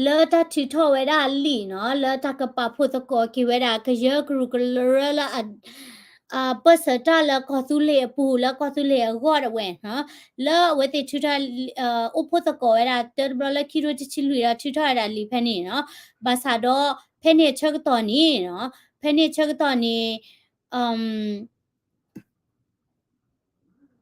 လၢတၢ်ထုးထီၣ်ဝဲဒၣ်လံာ်နီၤ လၢတၢ်ကပာ်ဖှိၣ်သကိးက့ၤဝဲဒၣ် ကယဲၢ်ကရူၢ်ကရၢလၢအ ပၢၢ်ဆၢတၢ်လၢကီၢ်သူလ့ၤအပူၤ လၢကီၢ်သူလ့ၤအဂီၢ်ဒၣ်ဝဲနီၤ, လၢအဝဲသ့ၣ်ထုးထီၣ် အိၣ်ဖှိၣ်သကိးဝဲဒၣ် တၢတဘျီလၢခံထိတဆံလွံၢ်ဒီး ထုးထီၣ်ဝဲဒၣ်လံဖဲန့ၣ်နီၤ. ဘၣ်ဆၣ်ဒီး ဖဲန့ၣ်အဆၢကတီၢ်န့ၣ်နီၤ, ဖဲန့ၣ်အဆၢကတီၢ်န့ၣ်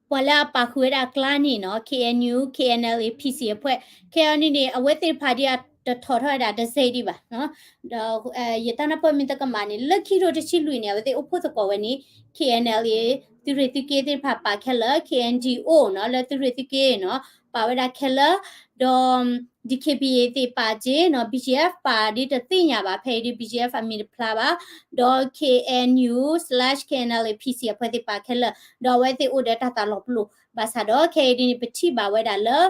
ပှၤလၢအပာ်ဃုာ်ဝဲဒၣ်အကျါန့ၣ်နီၤ, K N U, K N L A, P C အဖွဲ့ ခဲအံၤန့ၣ်န့ၣ် အဝဲသ့ၣ်တဖၣ်ဒ်အတထီၣ်ထီၣ်ဝဲဒၣ်တစဲးဒံးဘၣ်နီၤ. ဒီးယတၢ်နၢ်ပၢၢ်မ့ၢ်သကမးန့ၣ် လၢခံထိတဆံလွံၢ်န့ၣ် အဝဲသ့ၣ်အိၣ်ဖှိၣ်သကိးဝဲန့ၣ် K N L A သုးရ့ၣ်သုးက့သ့ၣ်တဖၣ်ပာ်ခဲလၢာ်, K N D O နီၤ လၢသုးရ့ၣ်သုးက့နီၤ ပာ်ဝဲဒၣ်ခဲလၢာ်, ဒီး D K B A သ့ၣ်ပာ်က့နီၤ, B G F ပာ်ဒ်တသ့ၣ်ညါဘၣ်, ဖဲအံၤဒ် B G F အမံၤတဖျါဘၣ်, ဒီး K N U slash K N L A P C အဖွဲ့သ့ၣ်ပာ်ခဲလၢာ်, ဒီးအဝဲသ့ၣ်အိၣ်ဒီးတၢ်သးလီၤပလိာ်. ဘၣ်ဆၣ်ဒီးခဲအံၤဒ်န့ၣ် ပထံၣ်ဘၣ်ဝဲဒၣ်လၢ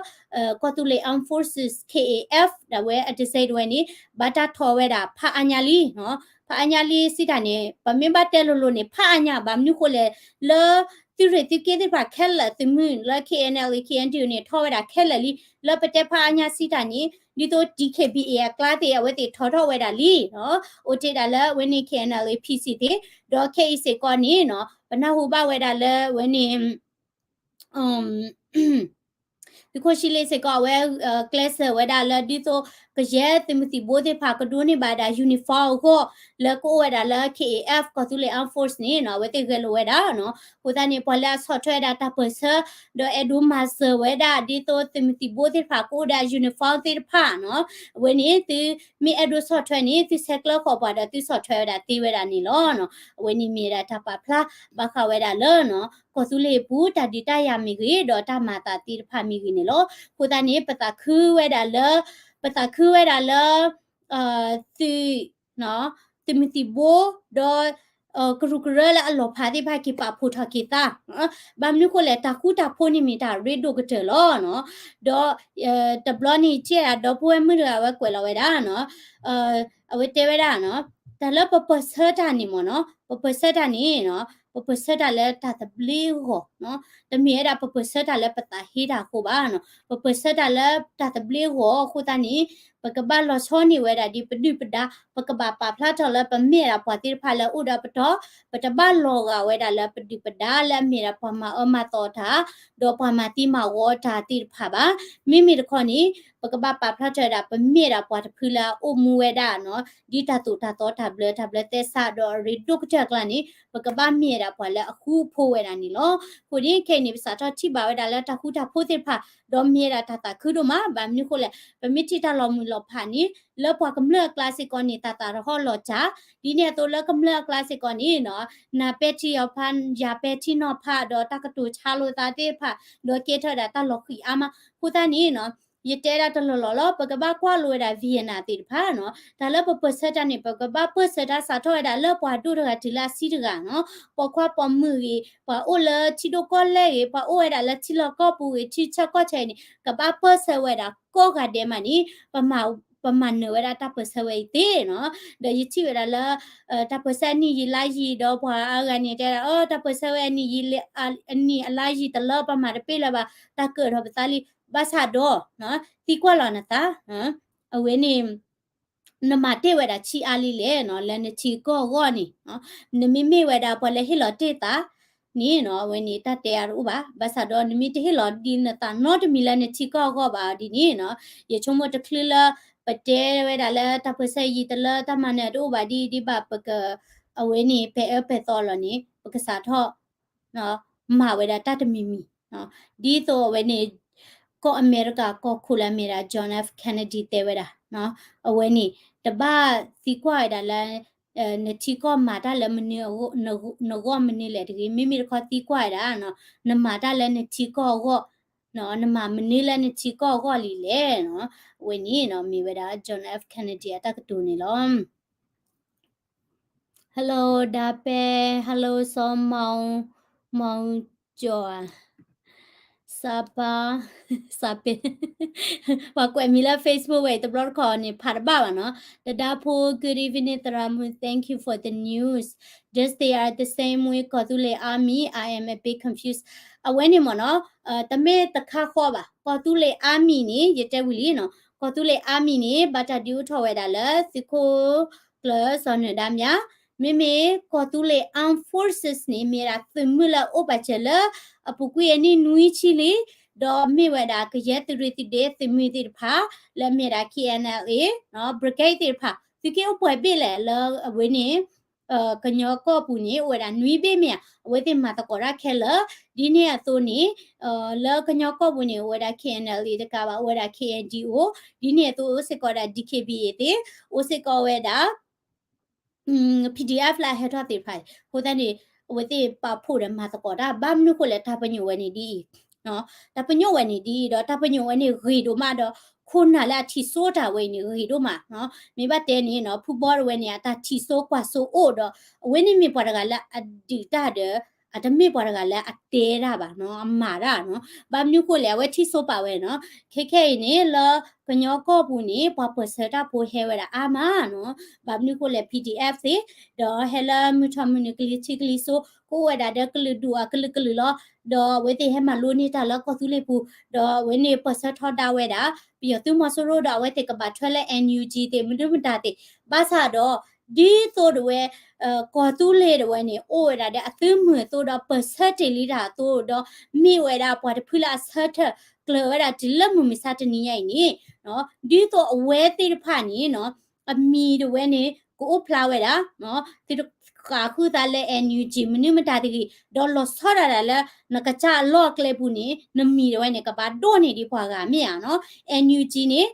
ကီၢ်သူလ့ၤ Armed Forces, K A F ဒၣ်ဝဲအတစဲးဒၣ်ဝဲန့ၣ် ဘၣ်တၢ်ထီၣ်ဝဲဒၣ်ဖးအါညါလံနီၤ. ဖးအါညါလံစံးတၢ်န့ၣ် ပမ့ၢ်ဘၣ်တဲလိၤလိၤန့ၣ် ဖးအါညါ ဘၣ်မနုၤဃိလဲၣ်, လၢသုးရ့ၣ်သုးက့သ့ၣ်တဖၣ်ခဲလၢာ် သုးမုၢ်လၢ K N L A K N D O န့ၣ် ထီၣ်ဝဲဒၣ်ခဲလၢာ်လံ. လၢပတဲဖးအါညါစံးတၢ်န့ၣ် ဒ်သိး D K B A အကျါသ့ၣ် အဝဲသ့ၣ်ထီၣ်ထီၣ်ဝဲဒၣ်လံနီၤ. အိၣ်တ့ၢ်ဒၣ်လၢအဝဲန့ၣ် K N L A P C သ့ၣ်, ဒီးခဲအံၤစ့ၢ်ကီးန့ၣ်နီၤ ပနၢ်ဟူဘၣ်ဝဲဒၣ်လၢအဝဲန့ၣ် သုးခိၣ်ဆံလ့စ့ၢ်ကီး အဝဲ ကျဲးစၢးဝဲဒၣ်လၢဒ်သိး ကယဲၢ်သုးမုၢ်သံၣ်ဘိသ့ၣ်တဖၣ်ကဒိးန့ၢ်ဘၣ်ဒၣ် uniform အဂီၢ် လၢကအိၣ်ဝဲဒၣ်လၢ K A F ကီၢ်သူလ့ၤ Armed Force န့ၣ်နီၤ အဝဲသ့ၣ်ဂဲၤလိာ်ဝဲဒၣ်နီၤ. အဃိသတးန့ၣ် ပှၤလၢအဆီၣ်ထွဲဝဲဒၣ်တၢ်ပၢၢ်ဆၢ ဒီးအဲၣ်ဒိးမၤစၢၤဝဲဒၣ် ဒ်သိးသုးမုၢ်သံၣ်ဘိသ့ၣ်တဖၣ်ကအိၣ်ဒီး uniform သ့ၣ်တဖၣ်နီၤ အဝဲန့ၣ် သုမ့ၢ်အဲၣ်ဒိးဆီၣ်ထွဲန့ၣ် သုဆဲးကျၢဃီၤပှၤဒီးသုဆီၣ်ထွဲဝဲဒၣ်သ့ဝဲဒၣ်န့ၣ်လီၤ. အဝဲန့ၣ်မ့ၢ်ဝဲဒၣ်တၢ်ပာ်ဖျါဘၣ်ဃးဝဲဒၣ်လၢ ကီၢ်သူလ့ၤအပူၤ တၢ်ဒုးတၢ်ယၤမ့ၢ်ဂ့ၤ ဒီးတၢ်မၤသးသ့ၣ်တဖၣ်မ့ၢ်ဂ့ၤန့ၣ်လီၤ. အဃိသတးန့ၣ် ပသးခုဝဲဒၣ်လၢ ပသးခုဝဲဒၣ်လၢ သုး သုးမုၢ်သံၣ်ဘိ ဒီး ကရူၢ်ကရၢလၢအလီၤဖးသ့ၣ်တဖၣ်က့ၤပာ်ဖှိၣ်ထီၣ်က့ၤသး ဘၣ်မနုၤဃိလဲၣ် တၢ်ဃူတၢ်ဖိးန့ၣ်မ့ၢ်တၢ်ရ့ဒိၣ်ကတၢၢ်လီၤနီၤ. ဒီး တဘျီန့ၣ် ထံၣ်ဒီပုၢ်ဝဲၢ်မုၣ်တဂၤဝဲကွဲးလီၤဝဲဒၣ်နီၤ အဝဲတဲဝဲဒၣ်နီၤ တၢ်လၢပပၢၢ်ဆၢတၢ်န့ၣ်မ့ၢ်နီၤ ပပၢၢ်ဆၢတၢ်န့ၣ်နီၤ ပပၢၢ်ဆၢတၢ်လၢတၢ်သဘျ့အဂီၢ်နီၤ တမ့ၢ်ဝဲဒၣ်ပပၢၢ်ဆၢတၢ်လၢပသးဟ့တၢ်အဃိဘၣ်နီၤ ပပၢၢ်ဆၢတၢ်လၢတၢ်သဘျ့အဂီၢ်အဃိသတးန့ၣ် ပကဘၣ်လီၤဆီန့ၢ်ဝဲဒၣ်ဒ်ပဒုၣ်ပဒါ ပကဘၣ်ပာ်ဖျါထီၣ်လၢပမ့ၢ်ဝဲဒၣ်ပှၤသ့ၣ်တဖၣ်လၢအအိၣ်ဒီးပတီၢ် ပတဘၣ်လီၤဂာ်ဝဲဒၣ်လၢပဒုၣ်ပဒါလၢအမ့ၢ်ဒၣ်ပှၤမၤအၢမၤသီတၢ် ဒီးပှၤမၤသံမၤဝီတၢ်သ့ၣ်တဖၣ်ဘၣ်. မ့မ့ၢ်တခီန့ၣ် ပကဘၣ်ပာ်ဖျါထီၣ်ဝဲဒၣ် ပမ့ၢ်ဝဲဒၣ်ပှၤတဖုလၢအအိၣ်မူဝဲဒၣ်နီၤ ဒ်တၢ်သိၣ်တၢ်သီတၢ်ဘျၢတၢ်ဘျၢသဲစးဒီးအရ့ဒိၣ်ကတၢၢ်အကျါန့ၣ် ပကဘၣ်မ့ၢ်ဝဲဒၣ်ပှၤလၢအဃူအဖိးဝဲဒၣ်န့ၣ်လီၤ. အဃိန့ၣ် ခဲအံၤန့ၣ် ပစးထီၣ်ထံၣ်ဘၣ်ဝဲဒၣ်လၢတၢ်ဃူတၢ်ဖိးသ့ၣ်တဖၣ် ဒီးမ့ၢ်ဝဲဒၣ်တၢ်သးခုဒိၣ်မး ဘၣ်မနုၤဃိလဲၣ် ပမ့ၢ်ထံၣ်တၢ်လီၤမုၢ်လီၤဖးန့ၣ် လၢပှၤကမျၢၢ်အကျါစ့ၢ်ကီးန့ၣ် တၢ်သးတဟီၣ်လီၤစၢ် ဒ်န့ၣ်အသိးလၢကမျၢၢ်အကျါစ့ၢ်ကီးန့ၣ်နီၤ နၤပဲာ်ထံနီၤဖး ယၤပဲာ်ထံနီၤဖး ဒီးတၢ်ကတိၤဆါလိာ်သးသ့ၣ်တဖၣ် ဒီးကဲထီၣ်ဝဲဒၣ်တၢ်လီၤဃံၤအါမး အဃိသတးန့ၣ်နီၤ ယတဲဒၣ်တလီၢ်လီၢ်လီၤ ပကဘၣ်ကွၢ်လိဝဲဒၣ် Vietnam သ့ၣ်တဖၣ်နီၤ တၢ်လၢပပၢၢ်ဆၢတၢ်န့ၣ် ပကဘၣ်ပၢၢ်ဆၢတၢ်စးထီၣ်ဝဲဒၣ်လၢပှၤဒိၣ်တဂၤတုၤလၢအဆံးတဂၤနီၤ ပိာ်ခွါပိာ်မုၣ်ဂ့ၤ ပှၤအိၣ်လၢထံဒိၣ်ကီၢ်လဲၢ်ဂ့ၤ ပှၤအိၣ်ဝဲဒၣ်လၢထံလီၢ်ကီၢ်ပူၤဂ့ၤ ထံဆၢကီၢ်ဆၢအံၤန့ၣ် ကဘၣ်ပၢၢ်ဆၢဝဲဒၣ်ကိးဂၤဒဲးမးန့ၣ် ပမၤနၢၤဝဲဒၣ်တၢ်ပၢၢ်ဆၢဝဲအံၤသ့နီၤ ဒီးယထံၣ်ဝဲဒၣ်လၢ တၢ်ပၢၢ်ဆၢအနံၣ်ယံာ်လါယံာ် ဒီးပှၤအါဂၤန့ၣ်တဲဒၣ် အတၢ်ပၢၢ်ဆၢဝဲအနံၣ်ယံာ်လါ အနံၣ်အလါယံာ်တလၢ ပမၤတပ့ၢ်လၢၤဘၣ် တၢ်ကၢၣ်ထီၣ်ပသးလံ ဘၣ်ဆၣ်ဒီး သံကွၢ်လီၤနသး အဝဲန့ၣ် နမၤတ့ၢ်ဝဲဒၣ်ဆံးအါလံလဲၣ်နီၤ လၢနထံကီၢ်အဂီၢ်န့ၣ် နမ့မ့ၢ်ဝဲဒၣ်ပှၤလၢဟ့ၣ်လီၤတ့ၢ်သးန့ၣ်နီၤ အဝဲန့ၣ်တၢ်တဲအါတအိၣ်ဘၣ် ဘၣ်ဆၣ်ဒီး နမ့ၢ်တဟ့ၣ်လီၤဒ်နသးနီတမံၤလၢနထံကီၢ်အဂီၢ်ဘၣ်ဒ်န့ၣ်နီၤ ယဆိကမိၣ်တချုးလၢ ပတဲဝဲဒၣ်လၢတၢ်ပၢၢ်ဆၢယံာ်တလၢ တၢ်မၤနၢၤတအိၣ်ဘၣ်ဒ် ဒ်ဘၣ်ပက အဝဲန့ၣ် ပဲာ်အၢပဲာ်သီလီၤန့ၣ် ပကစးထီၣ် မၤဝဲဒၣ်တၢ်တမံၤမံၤ ဒ်သိးအဝဲန့ၣ် ကီၢ်အမဲရကၤကီၢ်ခိၣ်လၢအမ့ၢ်ဒၣ် John F Kennedy တဲဝဲဒၣ် အဝဲန့ၣ် တဘၣ်သံကွၢ်ဝဲဒၣ်လၢ နထံကီၢ်မၤတၢ်လၢမနုၤ နဂီၢ်မနုၤလဲၣ်တဂ့ၤ မ့မ့ၢ်တခီသံကွၢ်ဝဲဒၣ် နမၤတၢ်လၢနထံကီၢ်အဂီၢ် နမၤမနုၤလၢနထံကီၢ်အဂီၢ်လံလဲၣ် အဝဲန့ၣ်မ့ၢ်ဝဲဒၣ် John F Kennedy အတၢ်ကတိၤန့ၣ်လီၤ. Hello ဒါပဲ Hello စီၤမောင် မောင်ကျော် စပါ စပင် ပှၤကွဲးမံၤလၢ Facebook ဝဲအံၤ တဘျီတခီၣ်န့ၣ် ဖးတဘၣ်ဘၣ်နီၤ တဒါဖိ good evening သရၣ်မုၣ် thank you for the news just they are the same way ကီၢ်သူလ့ၤ army I am a bit confused အဝဲန့ၣ်မ့ၢ်နီၤ တမ့ၢ်တခါဃီဘၣ် ကီၢ်သူလ့ၤ army န့ၣ် ယတဲဝံၤလံနီၤ ကီၢ်သူလ့ၤ army န့ၣ် ဘၣ်တၢ်ဒုးအိၣ်ထီၣ်ဝဲဒၣ်လၢသုးခိၣ်ကျၢၢ်စီၤနၢၤဒါမြ မ့မ့ၢ်ကီၢ်သူလ့ၤ armed forces န့ၣ် မ့ၢ်ဝဲဒၣ်သုးမုၢ်လၢအအိၣ်ပာ်စၢၤလၢ အပူၤကွံာ်အနံၣ်နွံဆံလံ, ဒီးမ့ၢ်ဝဲဒၣ်ကယဲၢ်သုးရ့ၣ်သုးဒ့သုးမုၢ်သ့ၣ်တဖၣ် လၢအမ့ၢ်ဝဲဒၣ် K N L A brigade သ့ၣ်တဖၣ် သုးက့အိၣ်ပှဲၤဘ့ၣ်လဲၣ်လၢအဝဲန့ၣ် ကညီကီၢ်ပူၤန့ၣ် အိၣ်ဝဲဒၣ်နွံဘ့ၣ်မ့ၢ်ဧါ, အဝဲသ့ၣ်မၤသကိးတၢ်ခဲလၢာ်, ဒ်န့ၣ်အသိးန့ၣ် လၢကညီကီၢ်ပူၤန့ၣ် အိၣ်ဝဲဒၣ် K N L A တကးဘၣ် အိၣ်ဝဲဒၣ် K N D O, ဒ်န့ၣ်အသိးအိၣ်စ့ၢ်ကီးဝဲဒၣ် D K B A သ့ၣ်, အိၣ်စ့ၢ်ကီးဝဲဒၣ် P D F လၢအဟဲထီၣ်သ့ၣ်တဖၣ်အံၤ, အဃိသတးန့ၣ် အဝဲသ့ၣ်ပာ်ဖှိၣ်ဒီးမၤသကိးတၢ် ဘၣ်မနုၤဃိလဲၣ် တၢ်ပညိၣ်ဝဲန့ၣ်ဒ်အံၤ, တၢ်ပညိၣ်ဝဲန့ၣ်ဒ်အံၤဒီး တၢ်ပညိၣ်ဝဲန့ၣ်ဂ့ၤဒိၣ်မးဒီး ခိၣ်နၢ်လၢအထံၣ်စိတၢ်ဝဲအံၤန့ၣ် ဂ့ၤဒိၣ်မး, မ့ၢ်ဘၣ်တဲန့ၣ် ဖုဘီတဝဲန့ၣ် အတၢ်ထံၣ်စိကွၢ်စိအိၣ်ဒီး အဝဲန့ၣ်မ့ၢ်ပှၤတဂၤလၢအဒုးတၢ်ဒီး အတမ့ၢ်ပှၤတဂၤလၢအတဲတၢ်ဘၣ်နီၤ, အမၤတၢ်နီၤ, ဘၣ်မနုၤဃိလဲၣ် အဝဲထံၣ်စိပာ်ဝဲနီၤ, ခဲခဲအံၤန့ၣ် လၢကညီကီၢ်ပူၤန့ၣ် ပှၤပၢၢ်ဆၢတၢ်ဖိဟဲဝဲဒၣ်အါမးနီၤ, ဘၣ်မနုၤဃိလဲၣ် P D F သ့ၣ်, ဒီးဟဲလၢမုၢ်ထီၣ်မုၢ်နုာ်ကလံၤထံးကလံၤစိး ကအိၣ်ဝဲဒၣ်ဒီးကလုာ်ဒူၣ်အကလုာ်ကလုာ်လီၤ, ဒီးအဝဲသ့ၣ်ဟဲမၤလိန့ၢ်တၢ်လၢကီၢ်သူလ့ၤပူၤ, ဒီးအဝဲန့ၣ်ပၢၢ်ဆၢထီဒါဝဲဒၣ် ပယီၤသုးမီၤစိရိၤဒီးအဝဲသ့ၣ်ကဘၣ်ထွဲလၢ N U G သ့ၣ် မနုၤမတၤသ့ၣ်, ဘၣ်ဆၣ်ဒီး ဒ်သိးတဝဲ ကီၢ်သူလ့ၤတဝဲန့ၣ် အိၣ်ဝဲဒၣ်ဒီးအသုးမုၢ်အသိးဒီး ပၢၢ်ဆၢတ့ၢ်လံတၢ်အသိး ဒီးမ့ၢ်ဝဲဒၣ်ပှၤတဖုလၢအဆၢထၢၣ်ကျၢၤဝဲဒၣ်တုၤလၢမုၢ်မဆါတနံၤညါအံၤန့ၣ်, ဒ်သိးအဝဲသ့ၣ်တဖၣ်န့ၣ် အမံၤတဝဲန့ၣ် ကအိၣ်ဖျါဝဲဒၣ် သုတဃၣ်ဃုာ်သးလၢ N U G မနုၤမတၤတဂ့ၤ, ဒီးလီၤဆီဒၣ်တၢ်လၢ နကစၢ်အလီၢ်အကျဲပူၤန့ၣ် နမံၤတဝဲန့ၣ် ကဘၣ်ဒိးန့ၢ်ဒံးပှၤဂၤမ့ၢ်ဧါနီၤ, N U G န့ၣ်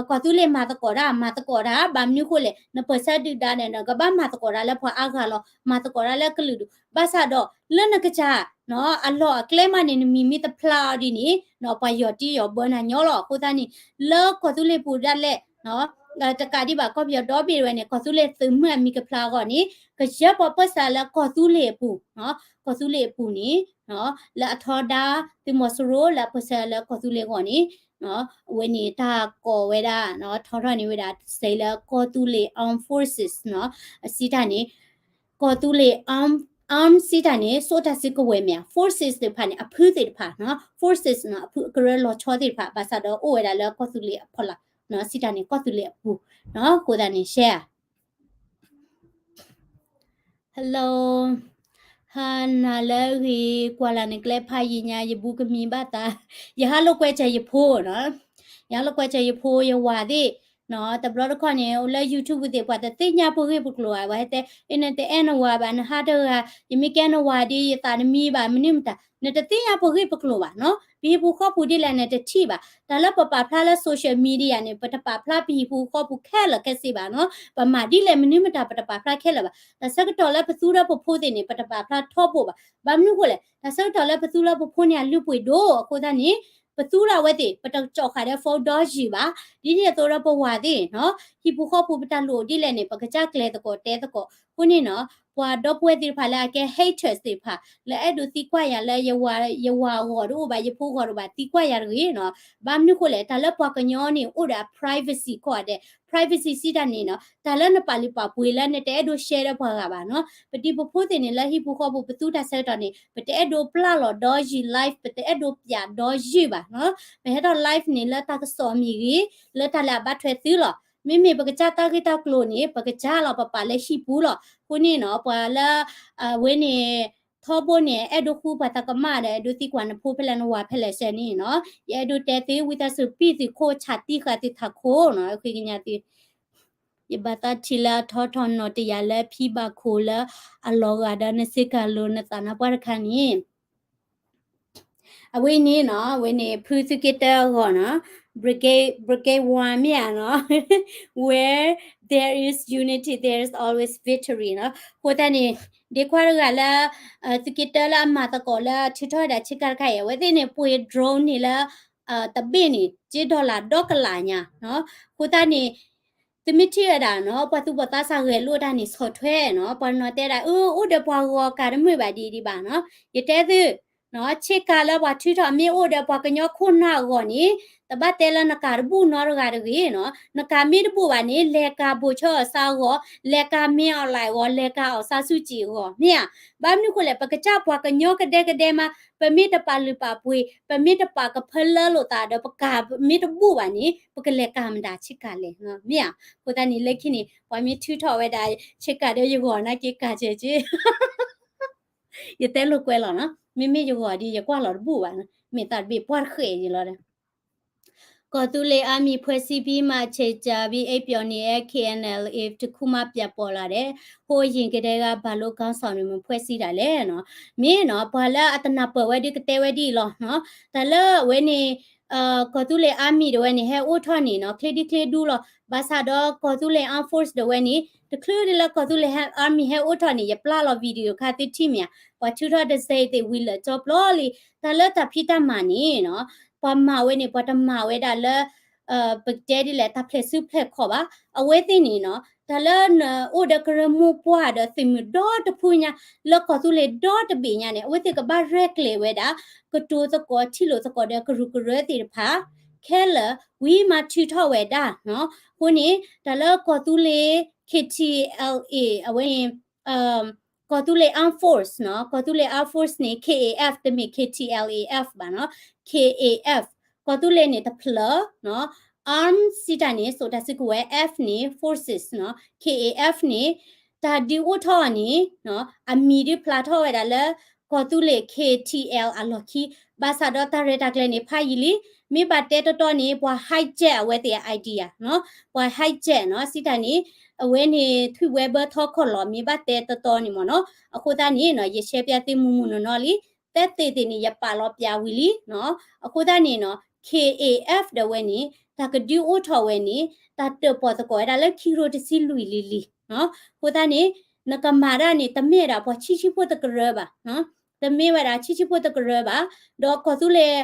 ကီၢ်သူလ့ၤမၤသကိးတၢ် မၤသကိးတၢ် ဘၣ်မနုၤဃိလဲၣ် နပၢၢ်ဆၢဒုၣ်ဒါဒီး နကဘၣ်မၤသကိးတၢ်လၢပှၤအါဂၤလီၤ, မၤသကိးတၢ်လၢကလုာ်ဒူၣ်, ဘၣ်ဆၣ်ဒီး လၢနကစၢ် အလီၢ်အကျဲမးန့ၣ် နမံၤမ့ၢ်တဖျါအီၤဒ်န့ၣ် ပှၤယီၢ်တံၢ်ယီၢ်ဘၢနၤညီလီၤ, အဃိသတးန့ၣ် လၢကီၢ်သူလ့ၤပူၤဒၣ်လဲာ် တကးဒံးဘၣ် ကီၢ်ပယီၤဒီဘ့ၣ်တဝဲန့ၣ် ကီၢ်သူလ့ၤသုးမုၢ်အမံၤကဖျါအဂီၢ်န့ၣ် ကယဲၢ်ပှၤပၢၢ်ဆၢလၢကီၢ်သူလ့ၤအပူၤ, ကီၢ်သူလ့ၤအပူၤန့ၣ် လၢအထီဒါသုးမီၤစိရိၤလၢအပၢၢ်ဆၢလၢကီၢ်သူလ့ၤအဂီၢ်န့ၣ် အဝဲန့ၣ်တၢ်ကိးဝဲဒၣ် ထီထီၣ်န့ၢ်ဝဲဒၣ်စဲးလၢကီၢ်သူလ့ၤ armed forces နီၤ, အစံးတၢ်န့ၣ် ကီၢ်သူလ့ၤ arm arm စံးတၢ်န့ၣ် စိာ်တၢ်စုကဝဲၤမ့ၢ်ဧါ, forces သ့ၣ်တဖၣ်န့ၣ် အဖုသ့ၣ်တဖၣ်နီၤ, forces နီၤ အဖုကရၢလီၤဆီသ့ၣ်တဖၣ် ဘၣ်ဆၣ်ဒီးအိၣ်ဝဲဒၣ်လၢကီၢ်သူလ့ၤအဖီလာ်နီၤ, စံးတၢ်န့ၣ် ကီၢ်သူလ့ၤအပူၤနီၤ, အဃိသတးန့ၣ် ရှဲဧါ Hello, ဟါနၤလၢအဂ့ၤ, ကွၢ်လၢ်နကျဲဖးယံာ်ညါ ယဘူးကမံၤဘၣ်သး, ယဟးလိာ်ကွဲစၢၤယဖိနီၤ, ယဟးလိာ်ကွဲစၢၤယဖိ ယဝၤသ့ၣ်နီၤ, တဘျီတခီၣ်န့ၣ် လၢ YouTube သ့ၣ် ပှၤတသ့ၣ်ညါပဂ့ၢ်ပကျိၤဘၣ်, ပှၤဟဲတဲ အ့ နတအဲၣ်နဝၤဘၣ်, နဟးတဂၤ, ယမ့ၢ်ကဲနဝၤဒီး ယသးတမံဘၣ်, မနုၤမတၤ နတသ့ၣ်ညါပဂ့ၢ်ပကျိၤဘၣ်နီၤ, ပဟံၣ်ပူၤဃီပူၤဒ်လဲၣ်နတထံၣ်ဘၣ်, တၢ်လၢပပာ်ဖျါလၢ social media န့ၣ် ပတပာ်ဖျါပဟံၣ်ပူၤဃီပူၤခဲလၢာ်ခဲဆ့ဘၣ်နီၤ, ပမၤဒ်လဲၣ်မနုၤမတၤ ပတပာ်ဖျါခဲလၢာ်ဘၣ်, တၢ်ဆၢကတီၢ်လၢပသူဒီးပဖိသ့ၣ်န့ၣ် ပတပာ်ဖျါထီဘိဘၣ်, ဘၣ်မနုၤဃိလဲၣ် တၢ်ဆၢကတီၢ်လၢပသူလၢပဖိန့ၣ် အလုၢ်ပှ့ၤဒိၣ်အဃိသတးန့ၣ် ပသူလၢအဝဲသ့ၣ် ပတကၠီၣ်ဃာ်ဒီး phone ဒီယုၢ်ဘၣ်, ဒ်န့ၣ်အသိးဒီးပဝၤသ့ၣ်နီၤ, ဟံၣ်ပူၤဃီပူၤပတၢ်လိၣ်ဒ်လဲၣ်န့ၣ် ပကစၢ်ကျဲၤသကိးတဲသကိး, အဃိန့ၣ်နီၤ ပှၤဒီပုၢ်ဝဲၢ်သ့ၣ်တဖၣ်လၢအကဲ haters သ့ၣ်တဖၣ် လၢအဲၣ်ဒိးသံကွၢ်ယၤလၢ ယဝၤအဂီၢ်တအိၣ်ဘၣ် ယဖိဂီၢ်တအိၣ်ဘၣ် သံကွၢ်ယၤတဂ့ၤနီၤ, ဘၣ်မနုၤဃိလဲၣ် တၢ်လၢပှၤကညီန့ၣ် အိၣ်ဒီးအ privacy ကိးဂၤဒဲး, privacy စံးတၢ်န့ၣ်နီၤ တၢ်လၢနပာ်လုၢ်ပာ်ပှ့ၤလၢနတအဲၣ်ဒိး share ဒီးပှၤဂၤဘၣ်နီၤ, ပတံၤပဖိသ့ၣ်န့ၣ် လၢဟံၣ်ပူၤဃီပူၤပသူတၢ်ဆၢကတီၢ်န့ၣ် ပတအဲၣ်ဒိးပျၢ်လီၤဒီယုၢ် live ပတအဲၣ်ဒိးပျၢ်ဒီယုၢ်ဘၣ်နီၤ, ပဟဲထီၣ် live န့ၣ် လၢတၢ်ကစီၣ်မ့ၢ်ဂ့ၤ လၢတၢ်လၢအဘၣ်ထွဲသုလီၤ, မ့မ့ၢ်ပကစၢ်တၢ်ဂ့ၢ်တၢ်ကျိၤန့ၣ် ပကစၢ်လီၤပပာ်လၢဟံၣ်ပူၤလီၤ, အဃိန့ၣ်နီၤ ပှၤလၢ အဝဲန့ၣ် ထီဘိန့ၣ် အဲၣ်ဒိးဃုပှၤသးကမၣ်ဒီး အဲၣ်ဒိးသံကွၢ်နဖိဖဲလဲၣ်နဝၤဖဲလဲၣ်စဲန့ၣ်နီၤ, ယအဲၣ်ဒိးတဲသု ဝံသးစူၤပံၢ်သုခိၣ် ဆၣ်တံၢ်ဃာ်သုထးခိၣ်နီၤ, ဃ့ကညးသု ယဘၣ်သးထံၣ်လၢအထီထီၣ်နီၢ်တယၢ်လၢဖံဘၣ်ခိၣ်လၢအလီၤဂာ်ဒီးနစ့ကၤလိၤနသးနါပှၢ်တခါန့ၣ် အဝဲန့ၣ်နီၤ အဝဲန့ၣ် ဖုသုးက့တၢအဂီၢ်နီၤ, brigade, brigade one မ့ၢ်ဧါနီၤ, where there is unity, there is always victory နီၤ, အဃိသတးန့ၣ် ဒ့ခွါတဂၤလၢ သုးက့တၢလၢအမၤသကိးလၢ ထုးထီၣ်ဝဲဒၣ်ဆ့ကၤတခါအံၤ အဝဲသ့ၣ်န့ၣ် ပှ့ၤ drone န့ၣ်လၢ တဘ့ၣ်န့ၣ် ကၠ့ dollar ဒီကလးညါနီၤ, အဃိသတးန့ၣ် သုမ့ၢ်ထံၣ်ဝဲဒၣ်နီၤ ပှၤသူၣ်ဘီၣ်သးစၢ်ဂဲၤလိာ်တၢ်န့ၣ် ဆီၣ်ထွဲနီၤ, ပှၤနီၤတဲဒၣ် အၢ အိၣ်ဒီးပှၤဂီၤကးတမုာ်ဘၣ်ဒ်ဒံးဘၣ်နီၤ, ယတဲသု ဆ့ကၤလၢပှၤထုးထီၣ်မ့ၢ်အိၣ်ဒီးပှၤကညီခိၣ်နၢ်အဂီၢ်န့ၣ် တဘၣ်တဲလၢနကၤတဘူၣ်နီတဂၤတဂ့ၤနီၤ. နကၤမ့ၢ်တဘူၣ်ဘၣ်န့ၣ် လဲၤကၤဘိးဆၢအီၤစါအဂီၢ်, လဲၤကၤမ့ၢ်အီၤလဲၣ်အဂီၢ်, လဲၤကၤအီၤစါဆူၣ်စံးအဂီၢ် မ့ၢ်ဧါ. ဘၣ်မနုၤဃိလဲၣ် ပကစၢ်ပှၤကညီကဒဲကဒဲမး, ပမ့ၢ်တပာ်လုၢ်ပာ်ပှ့ၤ, ပမ့ၢ်တပာ်ကဖၢလၢလိာ်သးဒီး ပကၤမ့ၢ်တဘူၣ်ဘၣ်န့ၣ် ပကလဲၤကၤမတၤဆ့ကၤလဲၣ်, မ့ၢ်ဧါ. အဃိသတးန့ၣ် လၢခံန့ၣ် ပှၤမ့ၢ်ထုးထီၣ်ဝဲဒၣ် ဆ့ကၤဒီးယဂီၢ်နာ်က့ ကၤစဲးက့ ယတဲလိာ်ကွဲလီၤနီၤ, မ့မ့ၢ်ယဂီၢ်ဒ်ယကွၢ်လီၤတဘူၣ်ဘၣ်, မ့ၢ်သးတဘ့ၣ်ပှၢ်တဃဲးယံၤလီၤဒီး ကီၢ်သူလ့ၤ Army ဖွဲ့စည်းပြီးမှ ခြေကျပြီး အိပ်ပျော်နေတဲ့ KNLA တစ်ခုမှ ပြန်ပေါ်လာတယ်. ဟိုးအရင်ကတည်းက ဘယ်လိုခေါင်းဆောင်တွေ မဖွဲ့စည်းတာလဲနီၤ. မ့ၢ်နီၤ ပှၤလၢအတနၢ်ပၢၢ်ဝဲဒ်ကတဲဝဲဒ်အံၤလီၤနီၤ. တၢ်လၢအဝဲန့ၣ် ကီၢ်သူလ့ၤ Army ဒၣ်ဝဲန့ၣ် ဟဲအိၣ်ထီၣ်န့ၣ်နီၤ ချ့ဒ်ချ့ဒူလီၤ. ဘၣ်ဆၣ်ဒီးကီၢ်သူလ့ၤ Armed Force ဒၣ်ဝဲန့ၣ် တချုးဒ်လၢကီၢ်သူလ့ၤ Army ဟဲအိၣ်ထီၣ်န့ၣ် ယပျၢ်လီၤ video ခါသုထံၣ်မ့ၢ်ဧါ, ပှၤထုးထီၣ်တစဲးသ့ၣ်ဝံၤလၢာ်ကၠီပျီလံ. တၢ်လၢတၢ်ဖံးတၢ်မၤန့ၣ်နီၤ ပှၤမၤဝဲန့ၣ် ပှၤတမၤဝဲဒၣ်လၢ ပကတဲဒ်လဲၣ် တၢ်ဖျဲးစုဖျဲးခီၣ်ဘၣ်. အဝဲသ့ၣ်န့ၣ်နီၤ တၢ်လၢနအိၣ်ဒီးကရၢမိၢ်ပှၢ်ဒီးသုးမုၢ်ဒီတဖုညါ လၢကီၢ်သူလ့ၤဒီတဘ့ၣ်ညါန့ၣ် အဝဲသ့ၣ်ကဘၣ်ရဲၣ်ကျဲၤဝဲဒၣ် ကတိၤသကိးထံၣ်လိာ်သကိးဒီးကရူၢ်ကရၢသ့ၣ်တဖၣ် ခဲလၢာ်ဝံၤမၤထုးထီၣ်ဝဲဒၣ်နီၤ. အဃိန့ၣ် တၢ်လၢကီၢ်သူလ့ၤ K T L A အဝဲန့ၣ် ကီၢ်သူလ့ၤ Armed Force နီၤ, ကီၢ်သူလ့ၤ Armed Force န့ၣ် K A F တမ့ၢ် K T L A F ဘၣ်နီၤ, K A F ကီၢ်သူလ့ၤန့ၣ်တဖျၢၣ်နီၤ, Arm စံးတၢ်န့ၣ် စိာ်တၢ်စုကဝဲၤ F န့ၣ် forces နီၤ, K A F န့ၣ် တၢ်ဒုးအိၣ်ထီၣ်အီၤန့ၣ် အမံၤဒုးဖျါထီၣ်ဝဲဒၣ်လၢ ကီၢ်သူလ့ၤ K T L အလီၢ်ခံ, ဘၣ်ဆၣ်ဒီးတၢ်ရဲၣ်တၢ်ကျဲၤန့ၣ် ဖးယံာ်လံ, မ့ၢ်ဘၣ်တဲတီတီန့ၣ် ပှၤ hijack အဝဲသ့ၣ်အ idea နီၤ, ပှၤ hijack နီၤ, စံးတၢ်န့ၣ် အဝဲန့ၣ် ထွံၣ်ဝဲဘၢထီခီၣ်လီၤ မ့ၢ်ဘၣ်တဲတီတီန့ၣ်မ့ၢ်နီၤ, အဃိသတးန့ၣ်နီၤ ယရှဲပျၢ်သုမုၢ်မုၢ်နီၢ်နီၢ်လံ, သဲသ့ၣ်သ့ၣ်န့ၣ် ယပာ်လီၤပျၢ်ဝံၤလံနီၤ, အဃိသတးန့ၣ်နီၤ K A F ဒၣ်ဝဲန့ၣ် တၢ်ကဒုးအိၣ်ထီၣ်ဝဲန့ၣ် တၢ်တၢၣ်ပီၣ်သကိးဝဲဒၣ်လၢခံကထိတဆံလွံၢ်လံၤလံၤနီၤ, အဃိသတးန့ၣ် နကမၤတၢ်န့ၣ် တမ့ၢ်ဝဲဒၣ်ပှၤဆံးဆံးဖိတကရၢဘၣ်, တမ့ၢ်ဝဲဒၣ်ဆံးဆံးဖိတကရၢဘၣ်, ဒီးကီၢ်သူလ့ၤ